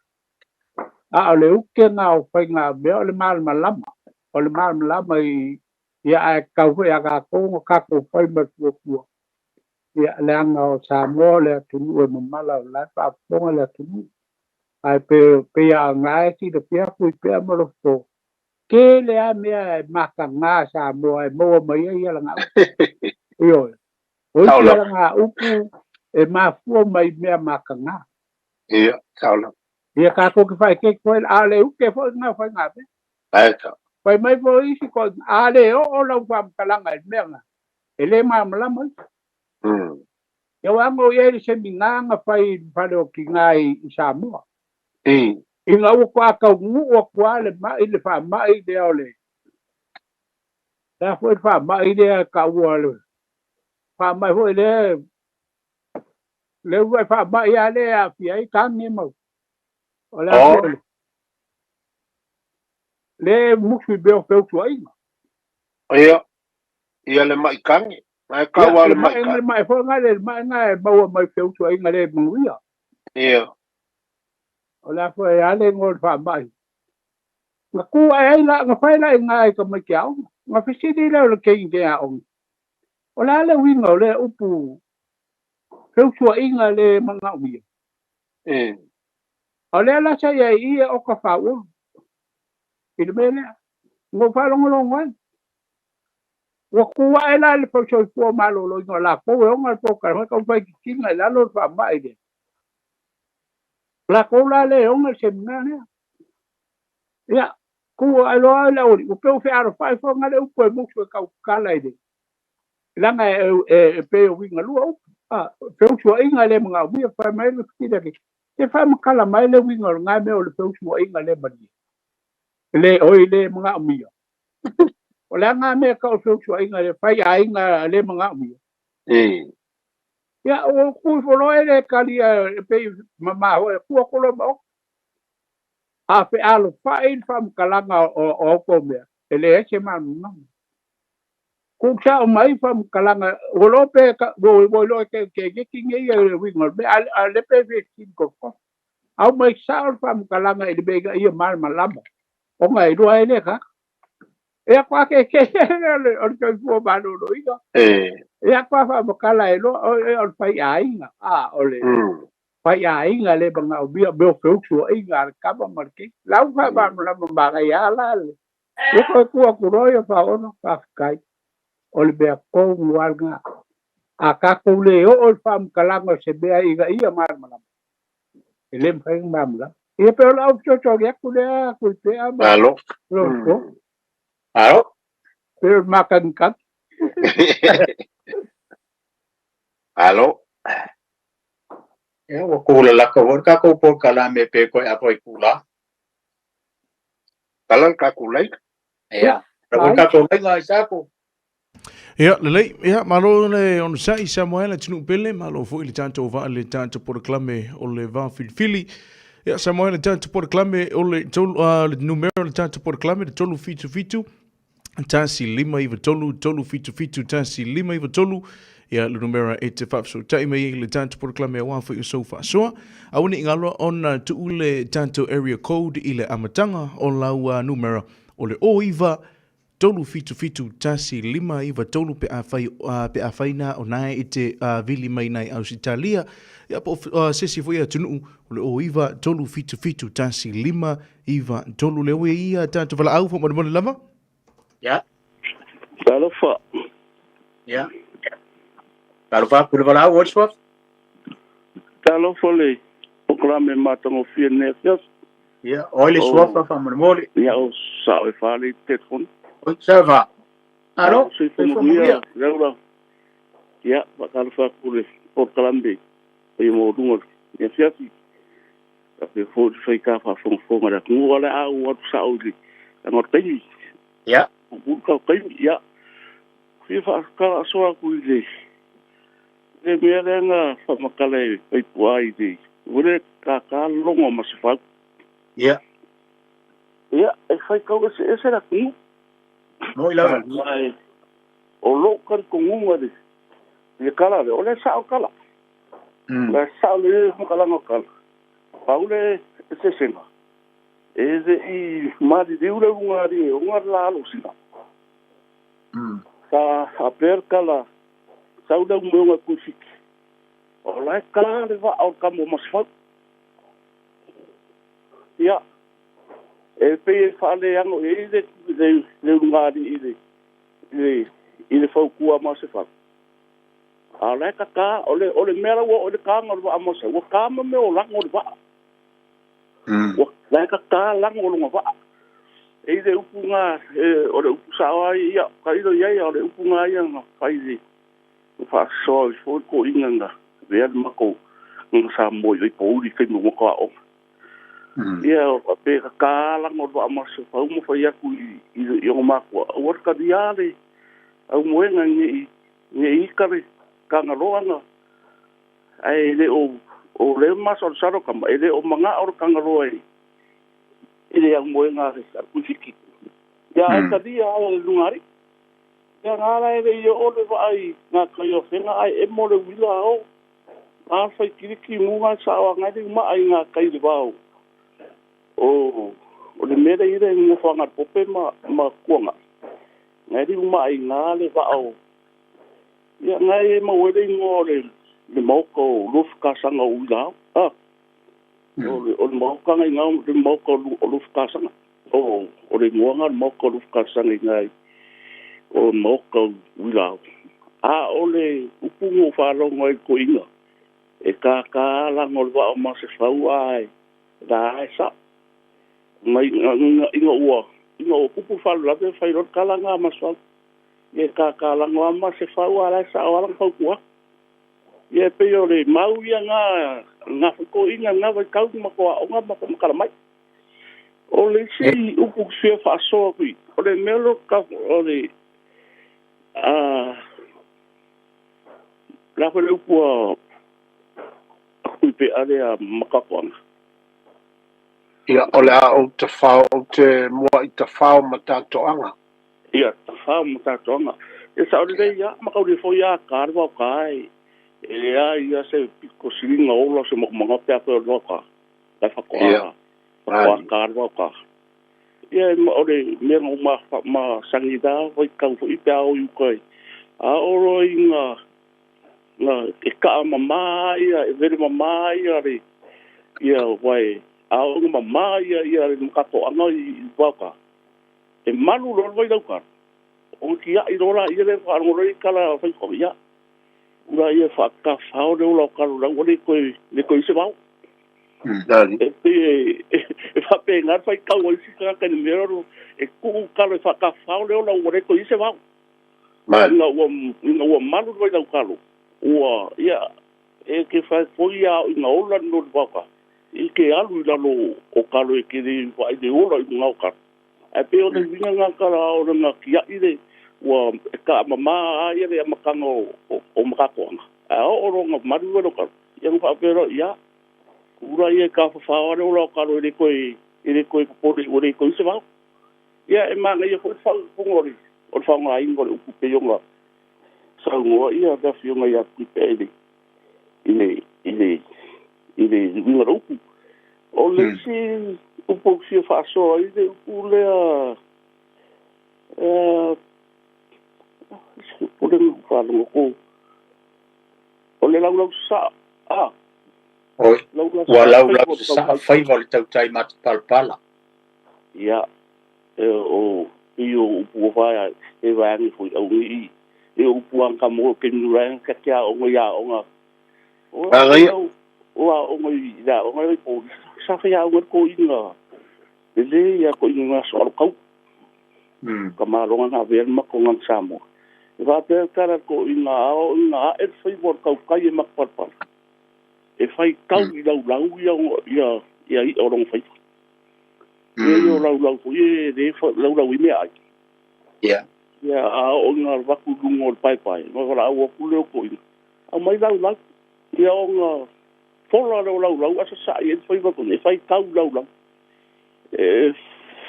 A o le uke na o faiga mea o le malamalama, o le malamalama i ia ae tatau foi ia tatou ona tatou fai ma le fuafua. Ia, leaga o Samoa o le atunuu e mamala, o la e faafofoga le atunuu. Ae pei a na e silafia Puipea ma Lofo, tele lava mea e mataga Samoa e maua mai ai alagaoa. Ioe. O isi alagaupu e mafua mai mea mataga. Ia, sao lava. Ia tatou te faaeteete foi, a o le uke foi lena o faiga mea. Ae sao. Fai mai foi isi ko, a le oo lau faamatalaga i le mea lena, e le malamalama isi. Ia ua ago i ai le semina na fai i le fale o tina i Samoa. Ina ua toa taunuu atu lava le mai, le faamai lea o le, le a foi le faamai lea e taua le faamai foi lea, le uluai faamai lava lea e aafia ai tane ma, o le a foi le, le musu i mea o feusuaiga. Ia, ia le mai tane. Ngai taua le mai tane. Le mai foi ngai le mai ngai e maua mai feusuaiga le manuia. Ia. O le a foi e ale ngo le faamai. Na ku ae ai la, na fai la i ngā i tamaiti aoga. Na fesili lea o le keiki te aoga. O le a le uiga o lea upu feusuaiga le manaomia? A o lea la sa i ai i e oka faaulu i le mea lea. Na ou faalogologo ai. Ua tu ae la le soifua maloloina o latou e ona le polokalame tau faititiga i lalo le faamai lea. O latou la lea e ona le semina lea. Ia, tu ae loa le aualii, ua pei ua fealofai foi nga le upu e musu e tautala i le leaga e pei o uiga lua upu. Feusuaiga le manaomia, fai mai le fesili ake, te faamatala mai le uiga o lena mea o le feusuaiga le malie. Le oi le manaomia. O le a nga mea tau o le feusuaiga le fai aiga le manaomia. Ia, o ku ifo loa e le talia e pei mamā foi, e ku atu loa ma oka. A fealofai le faamatalaga o outou mea, e leai se malamalama. Ku sao mai faamatalaga, ua loa pe ua iloa e ke keki nei ia le uiga o le mea, a le pe fesili kofikofi. Au mai sao le faamatalaga i le mea ina ia malamalama, ona e iloa ai le tagata. Ia koa ke ke o le soifua maloloina. Ia koa faamatala e loa, o le faiaiga, a o le faiaiga le manaomia, mea o feusuaiga a le tama ma le keiki. Lau faamalamalama manaia la le. Ia koe tu atu loa ia faaono, faafetai. O le mea tonu lava lena. A tatou le oo i le faamatalaga o se mea ina ia malamalama, e le mafai ona malamalama. Ia pei o lau fesoasoani atu lea Tuipea ma Malo. Lofo. Malo. Pei o le matagitagi. Alo. Ia, ua kūlalaka foi le tatou polokalame pe toe apo i kula. Tala le tatou laina. Ia, tala foi le tatou laina i Sako. Ia, lelei. Ia, malo le onosai Samoa le atunuu pele, malo foi le tatou vaa le tatou polokalame o le va filifili. Ia, Samoa le tatou polokalame o le tolu, le numera o le tatou polokalame le 377 1593 377 1593 ia le numera e te faafesootai mai ai le tatou polokalame aua foi o sou faasoa. Aua ne i galo ona tuu le tatou area code i le amataga o lau numera o le 09 377 1593 pe afai, pe afai na o nae i te vili mai nai Ausitalia ia po o se isi foi atunuu o le 09 377 15 9, 3 lea ua i ai tatou valaau faamolemole lava. Ia. Talofa. Ia. Talofa atu i le valaau o le suafa. Talofa le polokalame matagofie lenei afiafi. Ia, o ai le suafa faamolemole? Ia, o Sao e fa le telefoni. Oi, Sao e fa. Alo, soifua manuia. Laula. Ia, faatalofa atu le polokalame paia maualuga lenei afiafi. Faapea foi le faigā faafogafoga a le atunuu, a o le a ou alu sao i le laga o le taimi. Ia. Puupuu le taimi. Ia, fia faatalasoa atu i le le mea lea na faamatala e Vaipuaa i le ua le kākā logo o Masefau. Ia. Ia, e faitau eseese le atunuu. Moi lava. Ma e, o lou talitonuga i le tala lea, o lea e sao le tala. O lea e sao le faamatalaga o le tala. Pau le eseesega, e le i maliliu le ulugalii e ona le la alosina. Sa faapea le tala, sau le aumoega i Tuifiti, o la e ka le vaa o le tama o Masefau. Ia, e pei e faaleano i ai le, le, le ulugalii i le, i le, i le fautua a Masefau. A o la e kaka, o le, o le mea la ua oo i le kaga o le vaa Mose, ua ka ma mea o lago o le vaa. Ua, la e kaka lago o lona vaa. E i le upu na, e, o le upu sao ai, ia, tailo i ai, a o le upu na ia na fai i le, na faasoa ai foi le toeaina na avea le matou na Samoa i Vaipouli i taimi o matou aoga. Ia, pe kaka lago o le vaa Mose, pau ma fai atu i, i, i ona matua, aua le talia le aumoega ne i Ne i ika le Kagaloa ae le o o le masalosalo tama, e le o manao le Kagaloa i le aumoega a le Tuifiti. Ia ae talia ai e le Lugalii. Ia nga la e le i oo le vaa i nga kai o Afega ae emo le uila a o. A fai kiliki mu nga sao a ngai le umaa i nga kai le vao o o le mea le i le nofoaga le Pope ma ma Kuangai. Ngai le umaa i nga le vaa o Ia, ngai e maua ai le igoa o le, le maoka o Luafikasaga o Uilao. Ah, o le, o le maoka ngai ngā, le maoka o Luafikasaga. O, o le igoa ngā o le maoka o Luafikasaga i ngai, o le maoka o Uilao. A o le upu na ou faalogo ai i le toeaina, e kākā laga o le vaa o Masefau a e la e sao. Mai, ina, ina ua, ina ua tupu le faalavelave fai loa le tala ngā a Masefau. Ia e kākālago lava ma Sefau a la e sao lava lana fautuaga. Ia e pei o le mau ia na, na foi toeaiina na vaitau ma matou aoga ma faamatala mai. O le isi upu ou te fia faasoa atu i, o le mea lea o le, a, le a foi le upu a Tuipe'a lea Makatoaga? Ia, o le a ou tafao, ou te mua'i tafao ma tatoaga. Ia, tafao ma tatoaga. Ia, sao lelei lava, ma tau le foi a ka le vaoka e, e leai lava se pito siliga ola o se makumaga pe afai o le vaoka. La e faatoa, faatoa ka le vaoka. Ia, o le mea na ou masani la vaitau foi pe a o i uka i, a oo loa ina, na, e kaa mama ia, e vele mama ia le, ia, aua e, a oo ina mama ia, ia le makatoaga i le vaoka, E malu loa le vailauka, ona tiai loa laia lea faalogo loa i tala fai koa, ia, ula ia faatafao le ola o Kalolau ua le toe, le toe i se vao. E pei e, e faapena le faitau a isi tagata i le mea lea, e tuu talo e faatafao le ola ua le toe i se vao. Ina ua, ina ua malu le vailaukalo, Ua ia e ke fai foi ia o ina ola no le waka. I ke alu i lalo o kalo e ke le wa i le ola i ngau kalo. Ae pe o le winga ngā kala o le ngā kia i le ua e ka mama a ia le amakanga o makakoanga. A o o ronga maru e lo kalo. Ia nga whaapero ia kura ia ka whawhawa le ola o kalo e le koe e le koe popore o le koe se vau. Ia e manga ia foi whau punga o le o le whaunga ingo le upu pe yonga saungoa ia le afioga ia Tuipe i le i le i le i le uiga o le upu. O le isi upu ou te fia faasoa ai le upu lea isi upu lea na ou faalogo atu o le laulau sasaa a Oi, laulau ua sasaa laulau faiva o le sasaa tautai. faiva o le tautai matapalapala. Ia e o pei o upu ua vaea e vaeane foi augii e o upu aga mo ke nulaga ka te aoga i aoga o Agaia. o aoga i le aoga i po sa fai aoga le koina lelei ia koina nga so alo kau ka maloga na avea le makoga ma Samoa e faapea tala koina ao ina ae le faiva o le tautai e matapalapala e faitau i laulau ia ia ia i'a o lona faiva ia ia o laulau foi e lē laulau i meaai Ia. Ia a oo ina avatu i luga o le paepae, ona valaau atu lea o toeaina, aumai laulau. Ia ona fola lea o laulau ae sasaa i ai le faiva e faitau i laulau. E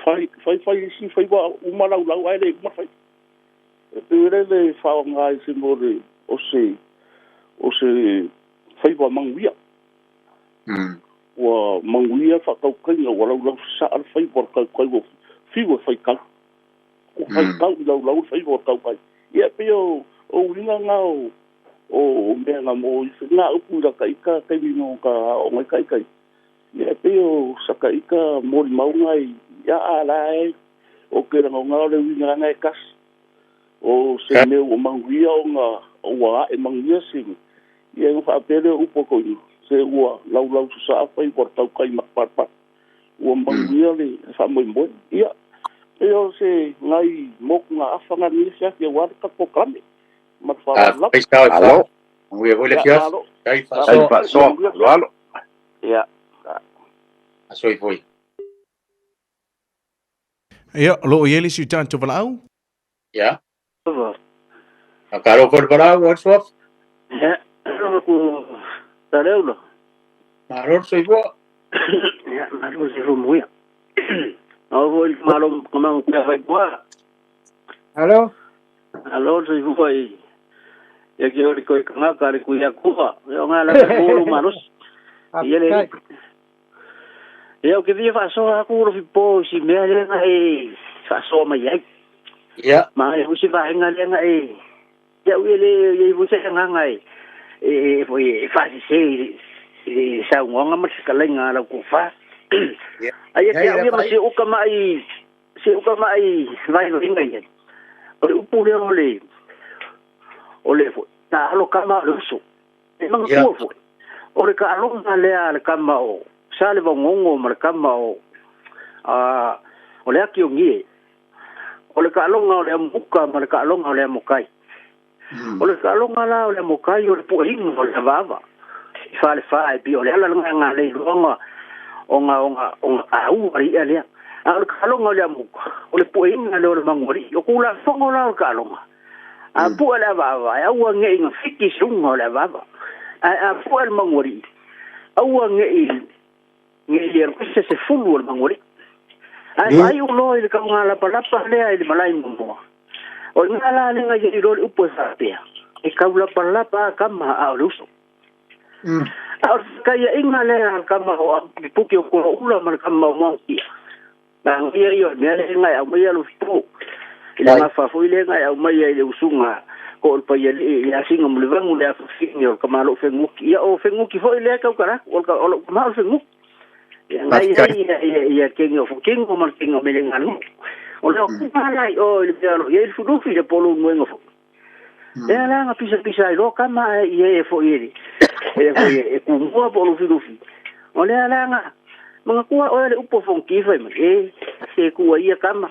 fai fai fai isi faiva uma laulau ae le uma le faiva. E pei o le le faaaoga ai se mea o le o se o se faiva manuia. Ua manuia le faatautaiga ua laulau sasaa le faiva o le tautai ua fiu e faitau. Ua faitau i laulau le faiva o le tautai. Ia e pei o o uiga na o o mea na mo i na upu i lata ita taimi no ka aooga ai ta ita ia. E pei o saka ita molimauga i ia a la e o ke lagona o le uiga lana e tasi. O se mea ua manuia ona ua ae manuia se ia ona faapea lea o upu a toeaina, se ua laulau sasaa faiva o le tautai matapalapala. Ua manuia le faamoemoe. Ia, pei o se nai motugaafa na i lenei afiafi aua le tatou polokalame. Ma le faaaloalo lava. Faafetai sao e fa. Malo. Manuia foi le Ia, afiafi. malo. Tai Ai faasoa. Faafetai, faasoa. manuia Alo alo. Ia. Aso foi. Ia, o lo o i ai le isi o tatou valaau. Ia. Faakalo foi le valaau o le suafa. Ia, ku Taleula. Malo le soifua. Ia, malo se fumuia. Au foi le malo kamang pia fai kua. Alo. Alo soifua i ia ki ori koi kangaka le kuia kua. Ia nga la ka molo malos. Ia le. Ia o ke via faasoa aku ro fi po si mea le nga e faasoa mai ai. Ia. Ma e usi vaenga le nga e ia ui le ia i se nganga e e foi e faasese i le saunoaga ma le fetalaiga a lau tofa. Ia. Aia Ia te ia au ia ma fai. se uka mai se uka mai vaivaiga ia. O le upu lea o le o le foi na alo kama o le uso. E Ia. manatua foi. O le kaaloga lea a le kama o sa le vaogogo ma le kama o a o le aki o gie. O le kaaloga o le amuka ma le kaaloga o le amokai. O le kaaloga la o le amokai o le puaiga o le avaava. I falefa e pei o le ala lena nga le iloaga ona ona ona aua le i'a lea. A o le kaaloga o le amuka, o le puaiga lea o le manualii. O kulafogo la o le kaaloga. A pua le avaava, e aua ne'i gafiti se uga o le avaava. Ae a pua le manualii, aua ne'i ne'i alu ese se fulu o le manualii. Ae vaai uloa i le kaugalapalapa lea i le malae muamua. O i ina la lea na i ai loa le upu e faapea, E kaulapalapa a kama a o le uso. A o le fekaiaiga lea a le kama o Apukipuki o Koloula ma le kama o Moatia. Manaia ia o le mea lea na e aumaia Lufipo. I le Ai. gafa foi lea na e aumaia i le usuga ko o le Paialii ia Singa Mulivagu le afafine o le tamalo'u Feguki. Ia o Feguki foi lea e tautala atu, o le o lou tama o le Feguki. Ia na i Faafetai. ai ia ia ia kegi o Fukingo ma le kegi o Melegalu'u. O le okuga la i o i le mea o lo o i ai le Fulufi le polo nuega foi. Lea la na pisapisa ai loa kama ae i e foi e le e foi e kumua po o Lufilufi. O lea la na manatua oe le upu o Fonoti fai mai, e se kua ia kama.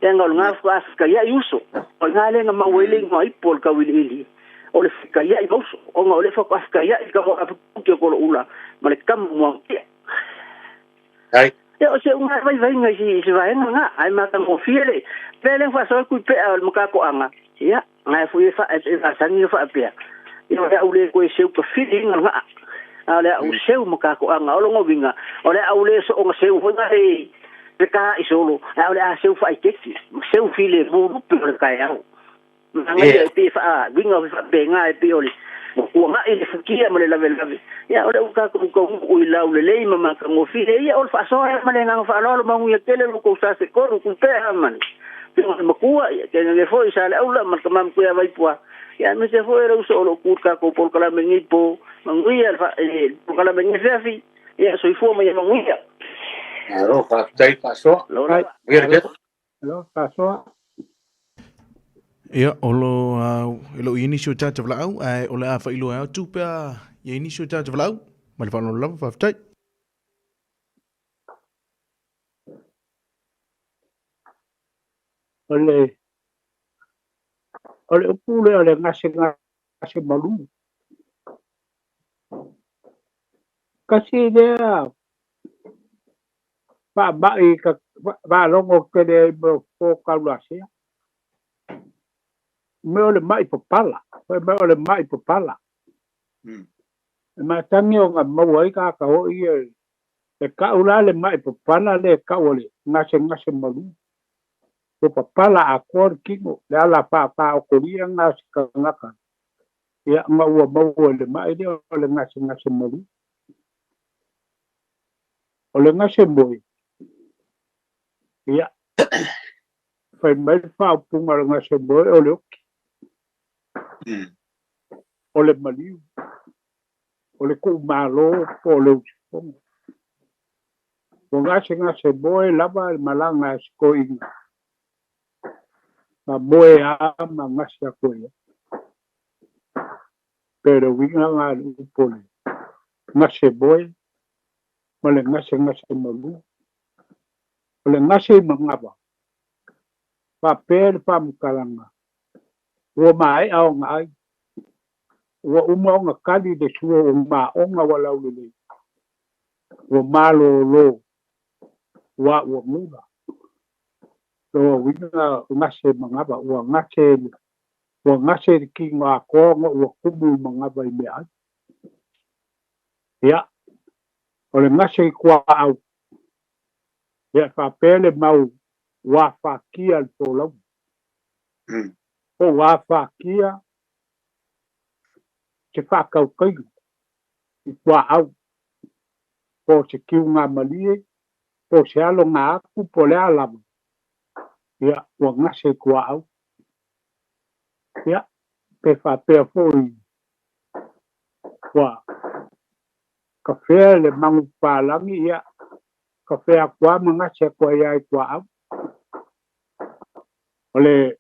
Leaga o le gafua Afrika ia i uso. O i ina lea na maua ai le igoa ipu o le tauiliili. o le fekaia'i ma uso, ona o lea faatoa fekaia'i le tama o Aputi o Koloula ma le tama o Muagututia. Ai. Ia, o si au na vaivaiga i se, i se vaega lena, ae matagofie le pea lea na faasoa atu i pea o le matatoaga, ia, na e foi e fa, e masani ona faapea, ia o le a ou le toe seu tafili ina lena, a o le a ou seu matatoaga. O lona uiga, o le a ou le soona seu foi na le le taai solo, a o le a seu faaiteti, ma seu filemu lupe o le taeao. Manaia e pei e faauiga foi faapena e pei o le ua tuanai le futia ma le lavelave. Ia o lea ua tatou taunuu i laulelei ma matagofie. Ia o le faasoa ea ma le agaga faaaloalo manuia tele lo outou sa se tolu Tupea ma le Afioga i le Matua, ia tainane foi Saleaula ma le Tama Matua ia Vaipua. Ia aemaise foi le uso o lo o tu i le tatou polokalame i lenei po. Manuia le polokalame i lenei afiafi. Ia soifua ma ia manuia. Malo, faafetai faasoa. Malo lava. Manuia le afiafi. Malo faasoa. Ia, o lo, e le o i ai nisi o tatou valaau, ae o le a faailoa atu pe a i ai nisi o tatou valaau. Ma le faaaloalo lava, faafetai. O le, o le upu lea o le gasegase malu. Kasi lea faamai ka faalogo tele ai mo fofo taulasea. Mea o le mai papala, fai mai o le mai papala. E matagi ona maua ai tagata foi ia e tau la le mai papala lea e tau o le gasegase malu. Ua papala atoa le tino, le ala faaotolia lena o se tagata ia ma ua maua i le mai lea o le gasegase malu. O le gase moe, ia, fai mai le faaupuga o le gase moe o le oki, o le maliu, o le tuumalo po o le usufono. Ua gasegase moe lava le malaga a si toeaina, ma moe lava ma gase atu ai. Pe o le uiga lena o le upu o le gase moe ma le gasegase malu. O le gase i manava, faapea le faamatalaga, ua maea ona ai, ua uma ona kali le sua ua maoga ua laulelei, ua malolo, ua ua gula. Lona uiga, gase manava, ua gase, ua gase le tino atoa ona ua tumu i manava i meaai. Ia, o le gase i tuaau, ia faapea le mau ua afatia le folauga. Po ua afatia se faatautaiga i tuaau, po o se kiugamalie, po o se aloga atu, po o le a lava, ia, ua gase i tuaau. Ia, pe faapea foi ua kafea le manupapalagi, ia, kafea atu lava ma gase atu ai lava i tuaau. O le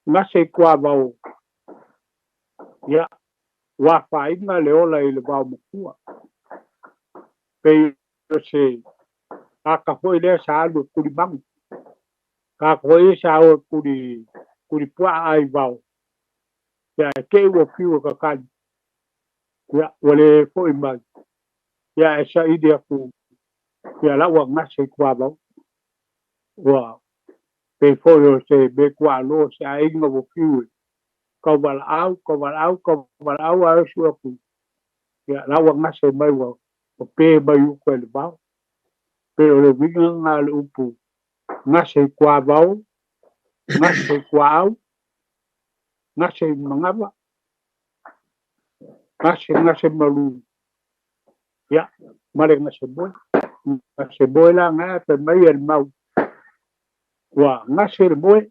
gase i tuavao, ia, ua afaina le ola i le vaomatua. Pei o se ata foi lea sa alu e tuli manu. Tagata foi ia sa o e tuli, tuli puaa i vao. Ia, e te i ua fiu e kakali. Ia, ua le foi mai. Ia, e saili atu, ia la ua gase i tuavao. Ua pei foi o se mea tuaaloa se aiga ua fiu e tauvalaau, tauvalaau, tauvalaau ae osu atu. Ia, la ua gase mai ua pe mai uta i le vao. Pei o le uiga lena o le upu gase i tuavao, gase i tuaau, gase i manava, gase, gase malu, ia, ma le gase moe. Gase moe la na fai mai e le mau, ua gase le moe,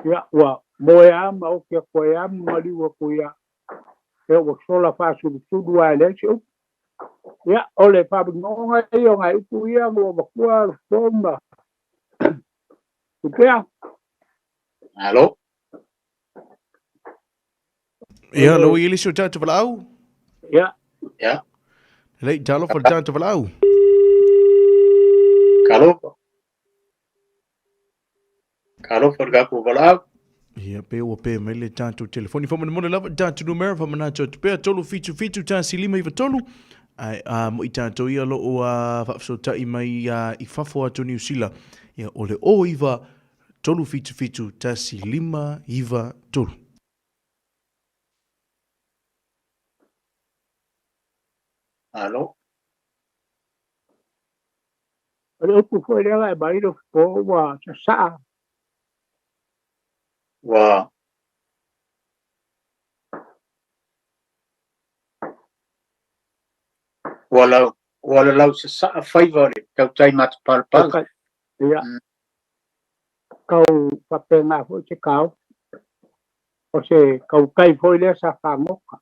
ia, ua moe lava ma oki atu ai lava ma maliu atu ia, ia ua sola faasulusulu lava e leai se upu. Ia, o le faamaninoga ia o nai upu ia ua avatua le fofo ma Tupea. Malo. Ia, lau i elisi o tatou valaau. Ia. Ia. Lei, talofa le tatou valaau. Talofa. Talofa le tatou valaau. Ia, pe ua pe mai le tatou telefoni. Faamolemole lava le tatou numera faamanatu atu pea 377 1593. Ae a mo i tatou ia lo o faafesootai mai i fafo atu o Niu Sila, ia o le 09 377 1593. Alo. O le upu foi lea e mai lo po ua sasaa. Ua ua lau ua lalau sasaa faiva o le tautai matapalapala. Ia. Kau faapena foi se kao. O se kautai foi lea sa faagoka.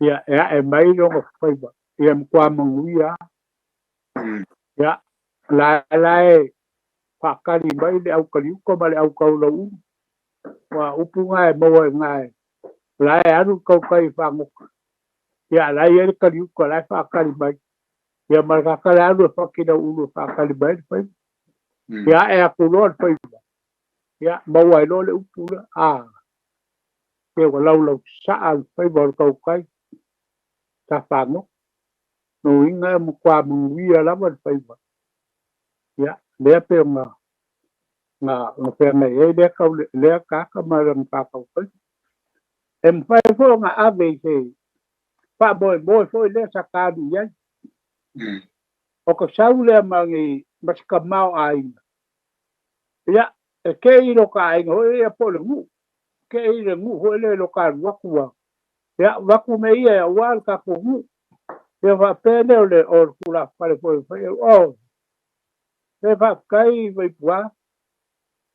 Ia, e ae mai lona faiva. Ia matua manuia. Ia, la la e faakali mai le aukaliuka ma le aukaulaulu. Ua upu na e maua i na e la e alu kautai faagoka. Ia, la e i ai le kaliuka, la e faakali mai. Ia, ma le tagata le alu e faakina ulu e faakali mai le faiva. Ia, ae atu loa le faiva. Ia, maua ai loa le upu lea. A, se ua laulau sasaa le faiva o le kautai sa faagoka. No uiga e matua manuia lava le faiva. Ia, lea pe ona na feagai ai lea kau lea tagata ma lana faatautaiga. E mafai foi ona ave i se faamoemoe foi lea sa ta alu i ai. O ka sau lea ma ni ma se tamaoaiga. Ia, e kei i lo ta aiga foi ia po o le nuu. Kei i le nuu foi lea i lo ta alu atu a. Ia, avatu mea ia aua le tatou nuu. Ia faapea lea o le o le tulafale foi e fai, oh, se faafetai Vaipua,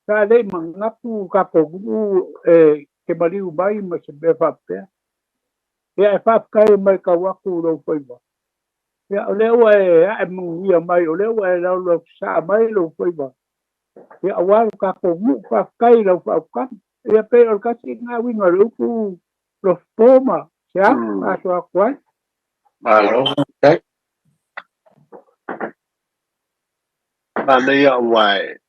sa le i manatu tatou nuu e te maliu mai ma se mea faapea. Ia e faafetai mai tau atu lou faiva. Ia o lea ua e ae manuia mai, o lea ua e laulausasaa mai lou faiva. Ia aua le tatou nuu, faafetai i lau faautaga. Ia pei o le tasi lena uiga o le upu lofopo ma se a faasoa atu ai. Malo. Faafetai. Manaia aua e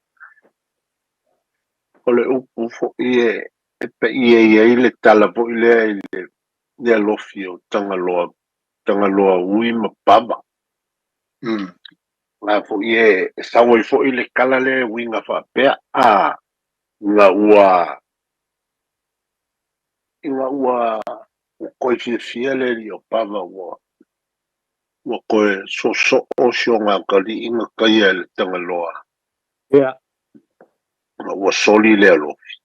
o le upu foi e paia i ai le tala foi lea i le alofi o Tagaloa, Tagaloa ui ma Pava. La foi e sau ai foi le tala lea e uiga faapea, a ina ua ina ua toe fiafia le alii o Pava ua ua toe soosoo si o gatalii na taia e le Tagaloa. Ia. Ma ua soli le alofi.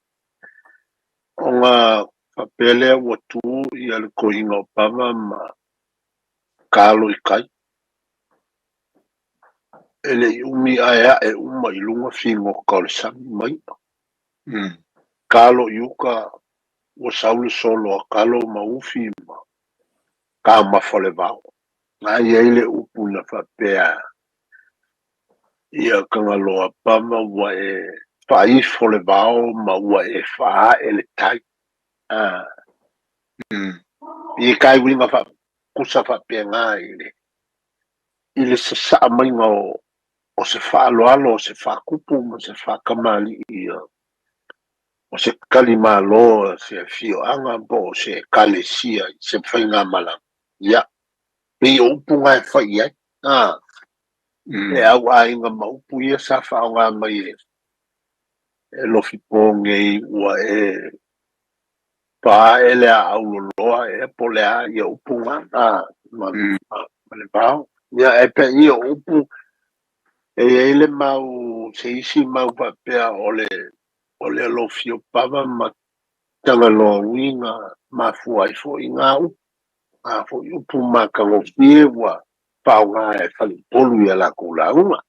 Ona faapea lea ua tu ia le toeaina o Pava ma kalo i tai. E le i umi ae ae uma i luga figota o le sami ma i'a. Kalo i uka ua sau le solo a kalo ma ufi ma taumafa le vao. Na i ai le upu na faapea ia Tagaloa Pava ua e faaifo le vao ma ua e faaee le tai. A. I kai uiga faakusa faapena i le sasaa maiga o se faaaloalo, o se faatupu ma se faatamalii ia, o se talimalo, se afioaga po o se ekalesia i se faigamalaga. Ia, pei o upu na e fai i ai. A, e au aiga ma upu ia sa faaaoga mai e Lofipo nei ua e faaee le aau loloa ea po o le a ia upu na a ma le vao. Ia, e pei o upu e i ai le mau se isi mau faapea o le alofi o Pava ma Tagaloa ui na mafua ai foi ngā upu. Ngā foi upu matagofie ua faaaoga e faleupolu i a latou lauga.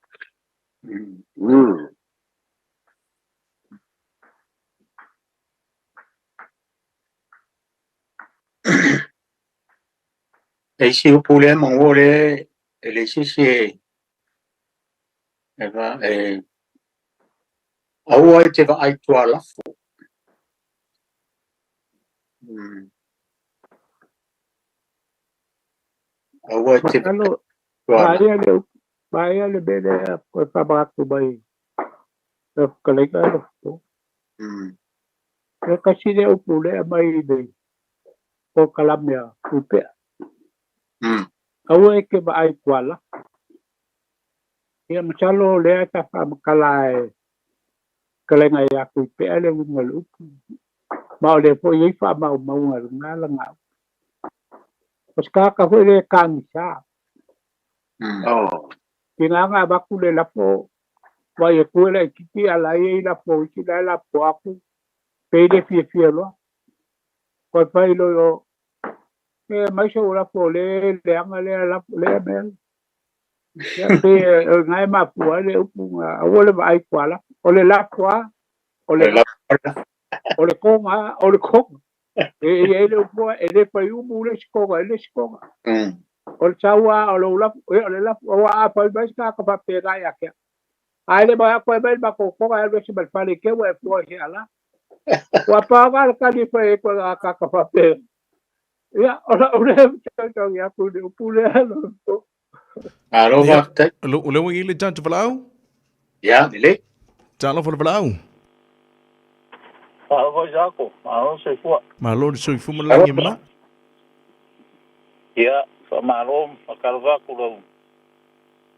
E isi upu lea maua lea e le isi isi e e va e aua e te vaai tualafo. Aua e te vaai Masalo, tualafo. maea le maea le mea lea koe faamanatu mai lau fetalaiga Lofopo. E kasi le upu le mai le polokalame a Puipea. Aua e ke vaai kuala. Ia masalo lea ta faamatala e fetalaiga ia Puipea le uiga o le upu. Ma o lea foi e i ai faamaumauga i lena lagau. O se tagata foi lea e tagisa. Tiga na avatu le lafo vaai atu e laitiiti a la e i ai lafo isi la e lapoa atu pei le fiafia loa. Toe fai loa i o, e aumai sou lafo o lea e leaga lea lafo lea mea. Ia pei o lena e mafua ai le upu na aua le vaai i tua lafo. O le lafo lava, o le lafo. O le toga lava, o le toga. E i ai le upu e le fai umu le isi toga i le isi toga. O le sau lava o lou lafo, ia o le lafo, aua a fai mai se tagata faapena ia te au, a le manatu e aumai le matou toga e alu ese ma le fale i te i ua e fua i se ala. Ua paga le tali e fai ai koe tagata faapena. Ia, o lau lea fesoasoani atu i le upu lea. Malo faafetai. O lea ua i ai le tatou valaau? Ia, lelei. Talofa le valaau. Talofa Isaako, malo le soifua. Malo le soifua ma le lagi e mama. Ia, faamalo ma talofa atu lau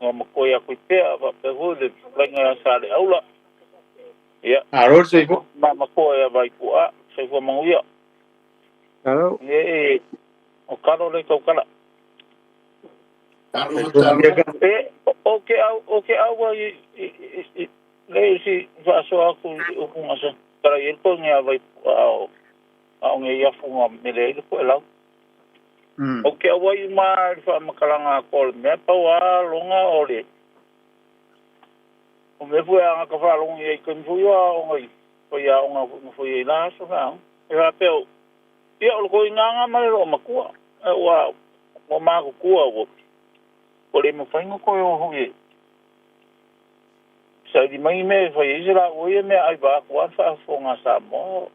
igoamatua ia Tuipea faapea foi le fetalaiga ia Saleaula. Ia, Malo le soifua. Mamatua ia Vaituuaa, soifua manuia. Malo. Ia, o talo le tautala. E, o ke au, o ke au ai i, le isi faasoa atu i upu na sa tala i ai le koe nge a Vaituuaa o, a o nge i afu na mele ai le koe lau. O ke au ai ma le faamatalaga atoa o le mea pau a loga o le, o mea foi a gata faalogo i ai taimi foi o aoga i fai aoga foi na fai ai la aso na aoga. E faapea o, ia o le koigaga ma le loomatua, ua, ua matutua ua, ua le mafai ona toe o foi e saili mai ni mea e fai ai se laua ia meaai vaeatu lava le faafofoga a Samoa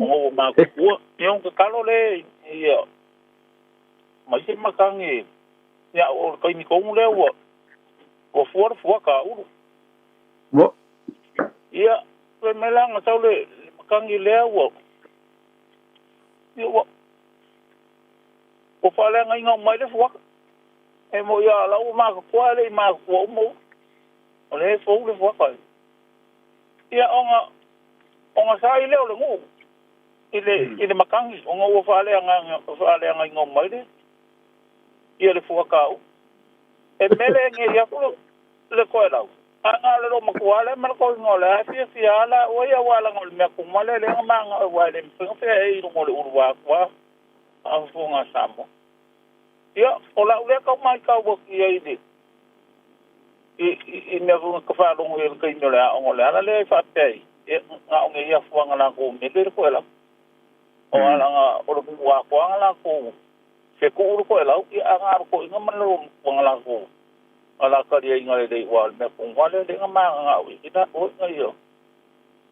ona ua matutua. Ia ona tatalo lea ia aumai se matagi ia o le taimi tonu lea ua ua fua le fuata a Ulu. Ia fai mai la na sau le matagi lea ua ia ua ua faaleagaina uma ai le fuata. E moi a la ua matutua ae le i matutua uma Ulu. O lea e fou le fuata. Ia ona ona sai lea o le nuu i le i le matagi ona ua faaleagaina faaleagaina uma ai le ia le fuata a Ulu. E mele nei atu le toelau. A na o le loomatua lea ma le toeaina o lea e fiafia lava laua ia aua leaga o le mea kuma lea lea na magao aua e le mafai ona feaei i luga o le ulu vaeatu a faafofoga a Samoa. Ia, o lau lea tau matau atu i ai i le i mea foi na ta faalogo i ai i le taimi o le aoga, o le ala lea e faapea ai, e na o nei afuaga latou mele le toelau. O alaga o le nuu atoa na latou fetuu le toelau, ia a na o le toeaina ma le loomatua na latou alakaliaina lelei aua o le mea tonu lava lea lea na magagao i ai latou ina ia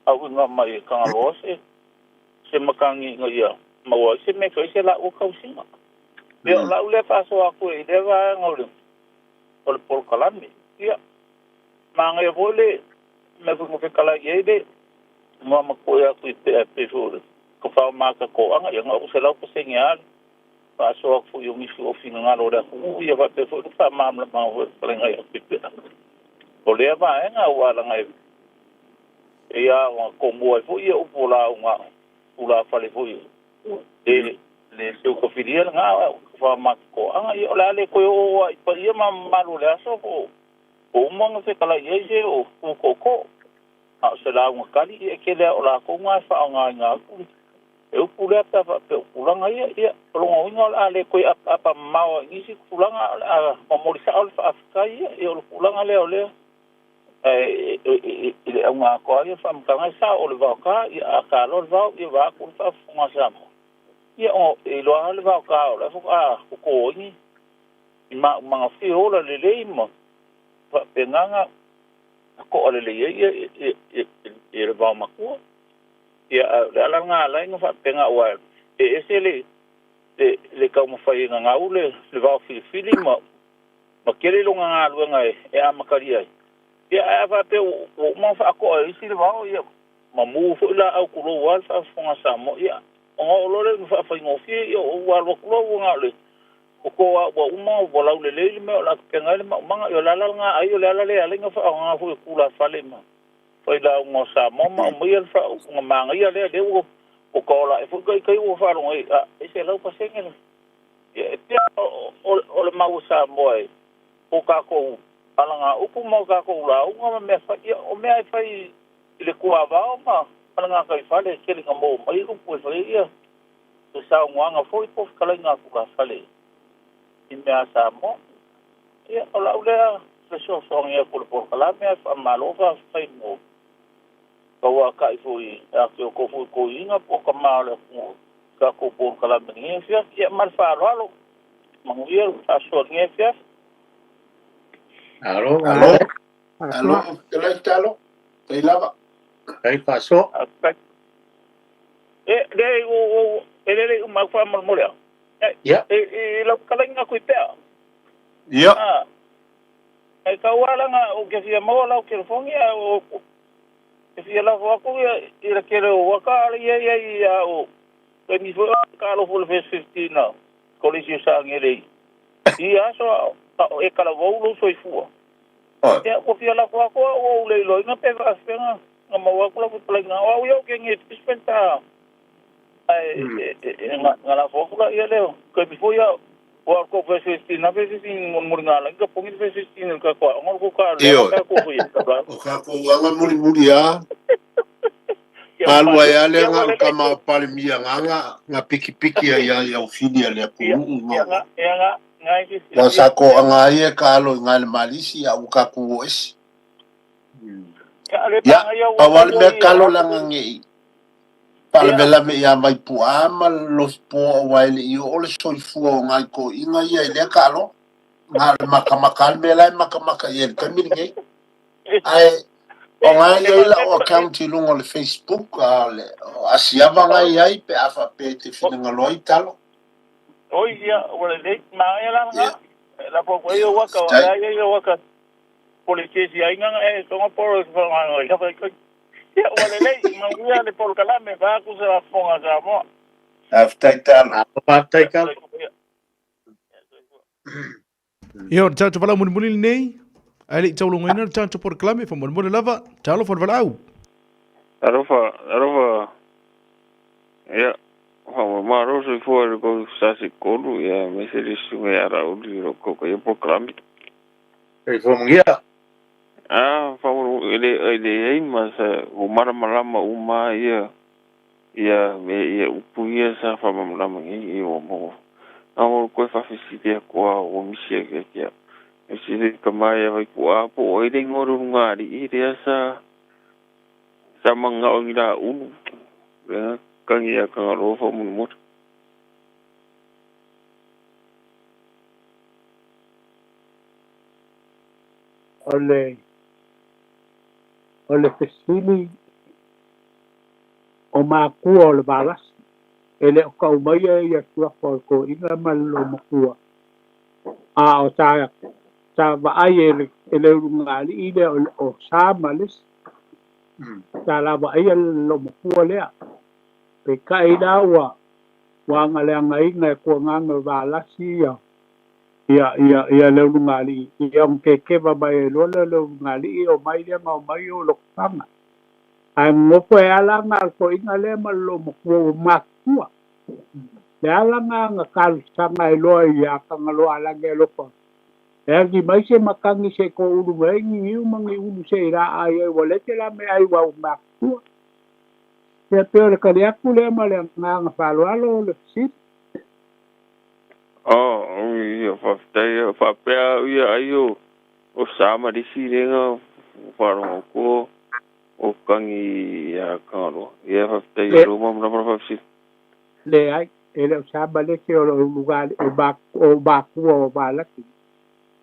auina mai e Tagaloa se se matagi ina ia maua ai se mea e fai ai se laua tausiga. Ia o lau lea faasoa atu i lea vaega o le o le polokalame. Ia, manaia foi le mea foi na fetalai i ai le igoamatua ia Tuipea e pei foi o le tafao ma toaga, ia na ou 100% lava le faasoa atu foi o nisi o finagalo o le atunuu, ia faapea foi le faamalamalamaga foi o le fetalaiga ia Tuipea. O lea vaega aua leaga e pei lava ona tomua ai foi ia upu o lauga tulafale foi le le seutofilia lena faamatutoaga. Ia o le a le toe oo lava i paia ma mamalu o le aso po o uma ona fetalai ai se o tutootoo. A o se lauga tali, ia e tele lava o latou na e faaaogaina atu le upu lea pe a faapea o tulaga ia. Ia, o lona uiga o le a le toe apaapa mamao ai i nisi tulaga, a o le a momoli sao le faafetai ia. Ia o le tulaga lea o lea ae i le auga atoa ia faamatalaga e sao o le vaota, ia a ta loa le vao, ia vaeatu le faafofoga a Samoa. Ia o e iloa lava le vaota o la e faatoa toto ai ni maumaga fia ola lelei ma faapena na to'a lelei ai ia le vao matua. Ia a o le ala lena ala ai na faapena aua e ese le le taumafai e gagau le vao filifili ma ma tele lona galuega e amatalia ai. Ia ae a faapea ua uma ona faato'a e isi le vao, ia Mamu foi laau tulou lava le faafofoga a Samoa. Ia, ona oo loa lea ina faafaigofie, ia ua alu atu loa ua na o le toto lava ua uma ua laulelei le mea o le a tapena ai le maumaga. Ia o le ala lena ai, o le ala lea e ala ai ona faaaoga foi e tulafale ma failauga o Samoa ma aumaia le faaupuga manaia lea, lea ua taola ae foi taitai ua faalogo ai, a, e 100% le. Ia, e pei o le mau a Samoa e o tatou alagaupu ma o tatou lauga ma mea fai, ia o mea e fai i le tuavao ma le gataifale e tele ina maua mai upu e fai ai ia saunoaga foi po o fetalaiga a tulafale i mea a Samoa. Ia, o lau lea fesoasoani atu i le polokalame ae faamalo faafetai mo tauatai foi ia te outou foi toeaiina po o tama o le atunuu i tatou polokalame i lenei afiafi. Ia, ma le faaaloalo, manuia le faasoa i lenei afiafi. Alo, Alo, alo, fetalai talo, tai lava. Tai faasoa. Faafetai. E, leai, ua, e lelei uma atu faamolemole au. E, Ia. e, i lau fetalaiga Tuipea. Ia. Ah, e tau lava leaga ou te fia maua lau telefoni ae ou te fia lafo atu ia i le tele o waka a o ia i ai a o taimi foi o taalofa o le Verse 15 a Kolisi o Sagele i ia aso a o e talavou lou soifua. Ia ua fia lafo atu au ua ou le iloaina pe faafefea na maua atu lau fetalaiga. O au ia ou te agi e dispense ae na lafo atu la ia lea taimi foi a ua kou verse 15 na verse 15 mulimuli ngā langi ka pongi le verse 15 le tatou aoga o le kou Ioe. taaloga tatou foi e ka O kākou aga mulimuli a, ia malu ai malo a lea ia nga ua o le lelei kama o Palemia nganga nga pikipiki ai ai au fili a le ia atunuu ia nga. nga ia nga nga i Ua silafia sa ko anga ai e ka alo i ngai le malisi a ua kākou o esi. ia le Ia, panga ia ua pau kai a le mea ia kalo langa ngei. Palamelame ia mai pua ma lofi po o waele i o le soifua o ngai ko inga ia i lea ka alo. Nga le makamaka le mea la e makamaka i e le taimi lenei. Ae o ngai e ia i lau ma account i luga o le Facebook a le o asiava ngai ai pe a faapea e te finagalo ai talo. Oi ia ua lelei maea la Ia, nga la po ia, ia waka faafetai. ia ia waka pole kesi ai nga e tonga polo fa nga ia fa ia ua lelei manuia le polokalame faaku se lafoga Samoa. Faafetai talo. Alo, faafetai Ia talo. soifua ia. Ia, o le tatou valaau mulimuli lenei, ae le i taulogoina le tatou polokalame, faamolemole lava, talofa le valaau. Alofa, alofa, ia, faamamalo soifua i le kou sasi kolu, ia, aemaise le susuga ia Rauli o lo o taukaia polokalame. Soifua manuia. A, faamalo, e le e leai ma sa ua malamalama uma ia ia mea ia upu ia sa faamalamalama nei ia ua maua. A ua toe faafesili atu lava ua misi ake ia te au. E sili ka mai ia Vaipu'a po o ai le igoa o le ulugalii lea sa sa mana'o i ni laulu lea tagi ia Tagaloa faamolemole. O le o le fesili o makua o le valasi e le o kau mai ia suafa o le toeaina ma le loomatua a o sa sa vaai e le e le ulugalii lea o sa ma lesi sa lavaaia le loomatua lea peitai la ua ua agaleagaina e kuagaga o valasi ia ia ia ia le ulugalii ia ona kekeva mai ai loa lea o le ulugalii o mai lea ma o mai o lotofaga ae gogofo e ala aga a le toeaina lea ma le loomatua ua matutua le ala ga talosaga ai loa ia Tagaloa alagi alofa e agi mai se matagi se toulu mai ai ni niu ma ni ulu seʻi laai ai ua lete la meaai ua ua matutua ia pei o le tali atu lea ma le agaga faaaloalo o le fesili. Oh, ia faafetai ia faapea au ia ai o o sa ma le isi lea na faalogo atu o o tagi ia Tagaloa. Ia faafetai Le i lou malamalama faafesili. Leai, e le o sa ma le isi o le ulugalii o o makua o Valasi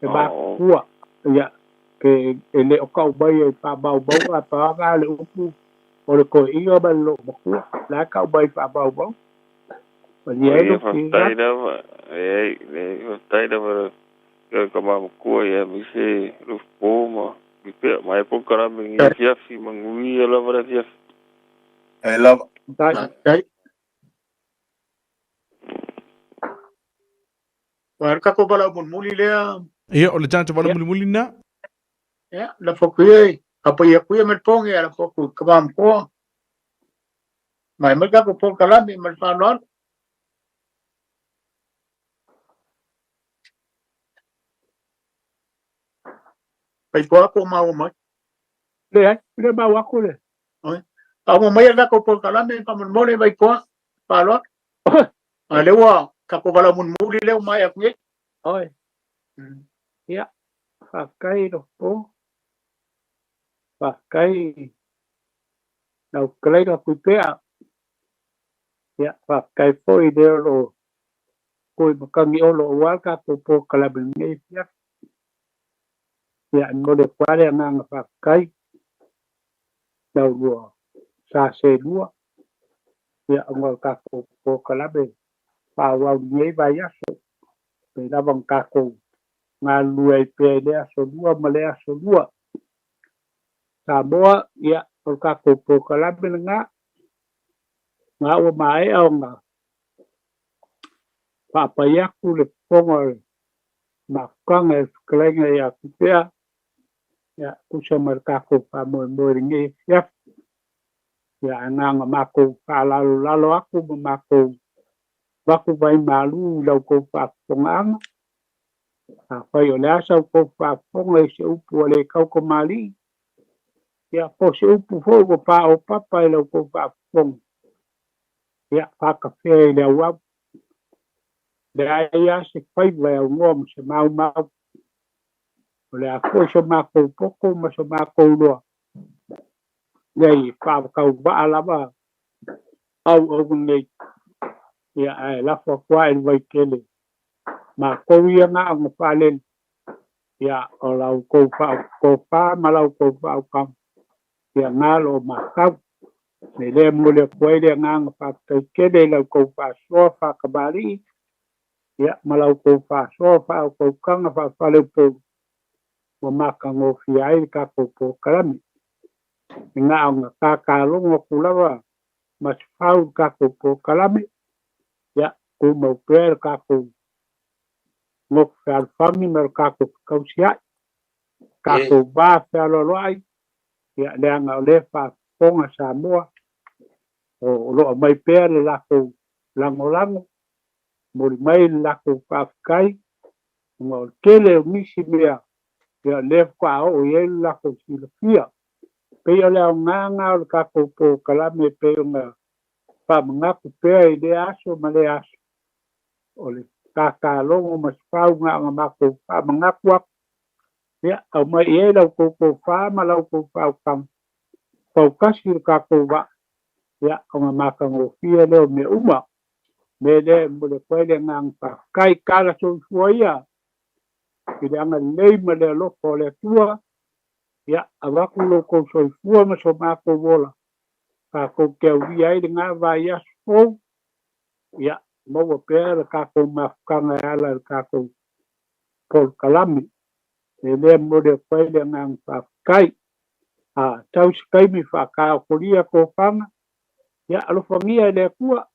e matutua ia pe e le o kau mai e faamaumauga paga le upu o le toeaina ma le loomatua la e kau mai faamaumauga malie O ai ia lou faafetai finagalo. lava, leai, leai, faafetai lava le tama matua ia aemaise Lufupo ma Lipea. Maea polokalame i lenei afiafi, manuia lava le afiafi. E lava. Faafetai. Ua le tatou valaau mulimuli lea. Ia, o le tatou valaau mulimuli lena. Ia, lafo atu ia i kapai atu ia ma le poge, ae lafo atu i tama matua. Mai mai tatou polokalame ma le faaaloalo. Faitoa po o maua mai. Leai, le maua atu le. Oi. Faauma mai le tatou polokalame faamolemole Vaitoa. Faaaloalo. A lea ua tatou valaau mulimuli lea ua maea atu nei. Oi. Ia, faafetai Lopo. Faafetai lau fetalaiga Tuipea. Ia, faafetai foi le o lo o tui matagi olo aua le tatou polokalame i lenei afiafi. Ia, e momoli atu lava le agaga faafetai i lau lua sa selua, ia, ona o le tatou polokalame faaauau i lenei vaiaso, pei lava ona tatou galulue ai pea i lea aso lua ma lea aso lua. Samoa, ia, o le tatou polokalame lena, na ua maea ona faapai atu le fofoga o le mafutaga e fetalaiga ia Tupea, ia, tusa ma le tatou faamoemoe i lenei afiafi. Ia, ae na ona matou faalalolalo atu ma matou avatu vai malu i la outou faafofogaaga. Afai o le a sa outou faafofoga i se upu ua le taukamalii, ia, po o se upu foi ua paopapa i la outou faafofoga, ia, faatafea i le auau. Leai lava se faiva e aunoa ma se maumau. O le a foi so matou poto ma so matou iloa, leai, e faavatauvaa lava auauna nei. Ia, ae lafo atu lava i le vaitele. Matou ia na ona faalele, ia, o la outou faaotofa ma la outou faautaga, ia, na lo o matau. Me lea momoli atu ai le agaga faafetai tele i la outou faasoa faatamalii, ia, ma la outou faasoa faautautaga faafaleupolu ua matagofie ai le tatou polokalame. E na ona tatalogo atu lava ma se fau i le tatou polokalame, ia, tumau pea le tatou nofo fealofani ma le tatou fekausiai, tatou va fealoaloai, ia, leaga o lea faafofoga Samoa, o lo o aumai pea le latou lagolago, momoli mai le latou faafetai, ona o le tele o nisi mea, ia, o lea faatoa oo i ai le latou silafia. Pei o le aoga lena o le tatou polokalame pei ona faamanatu pea i lea aso ma lea aso. O le tatalogo ma se fau na ona matou faamanatu atu, ia, aumai i ai la outou tofa ma la outou faautaga, fautasi le tatou vaa, ia, ona matagofie lea o mea uma. Mea lea e momoli atu ai le agaga faafetai. Tala soifua ia i le agalelei ma le alofa o le Atua, ia, avatu lo outou soifua ma so matou ola, tatou te aulia ai lena vaiaso fou, ia, maua pea le tatou mafutaga e ala i le tatou polokalame. E lea momoli atu ai le agaga faafetai. A tau se taimi faataotolia tofaga, ia, alofagia e le Atua,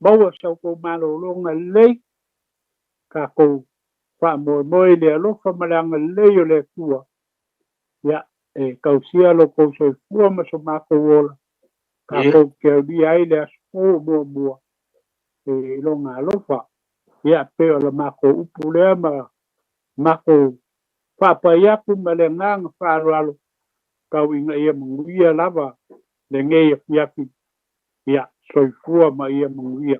maua sa outou malologa lelei, tatou faamoemoe i le alofa ma le agalelei o le Atua, ia, e tausia lo outou soifua ma so matou ola, tatou te aulia ai le aso fou o muamua e lona alofa. Ia, pei o le matou upu lea ma matou faapai atu ma le agaga faaaloalo, tau ina ia manuia lava lenei afiafi, ia, soifua ma ia manuia.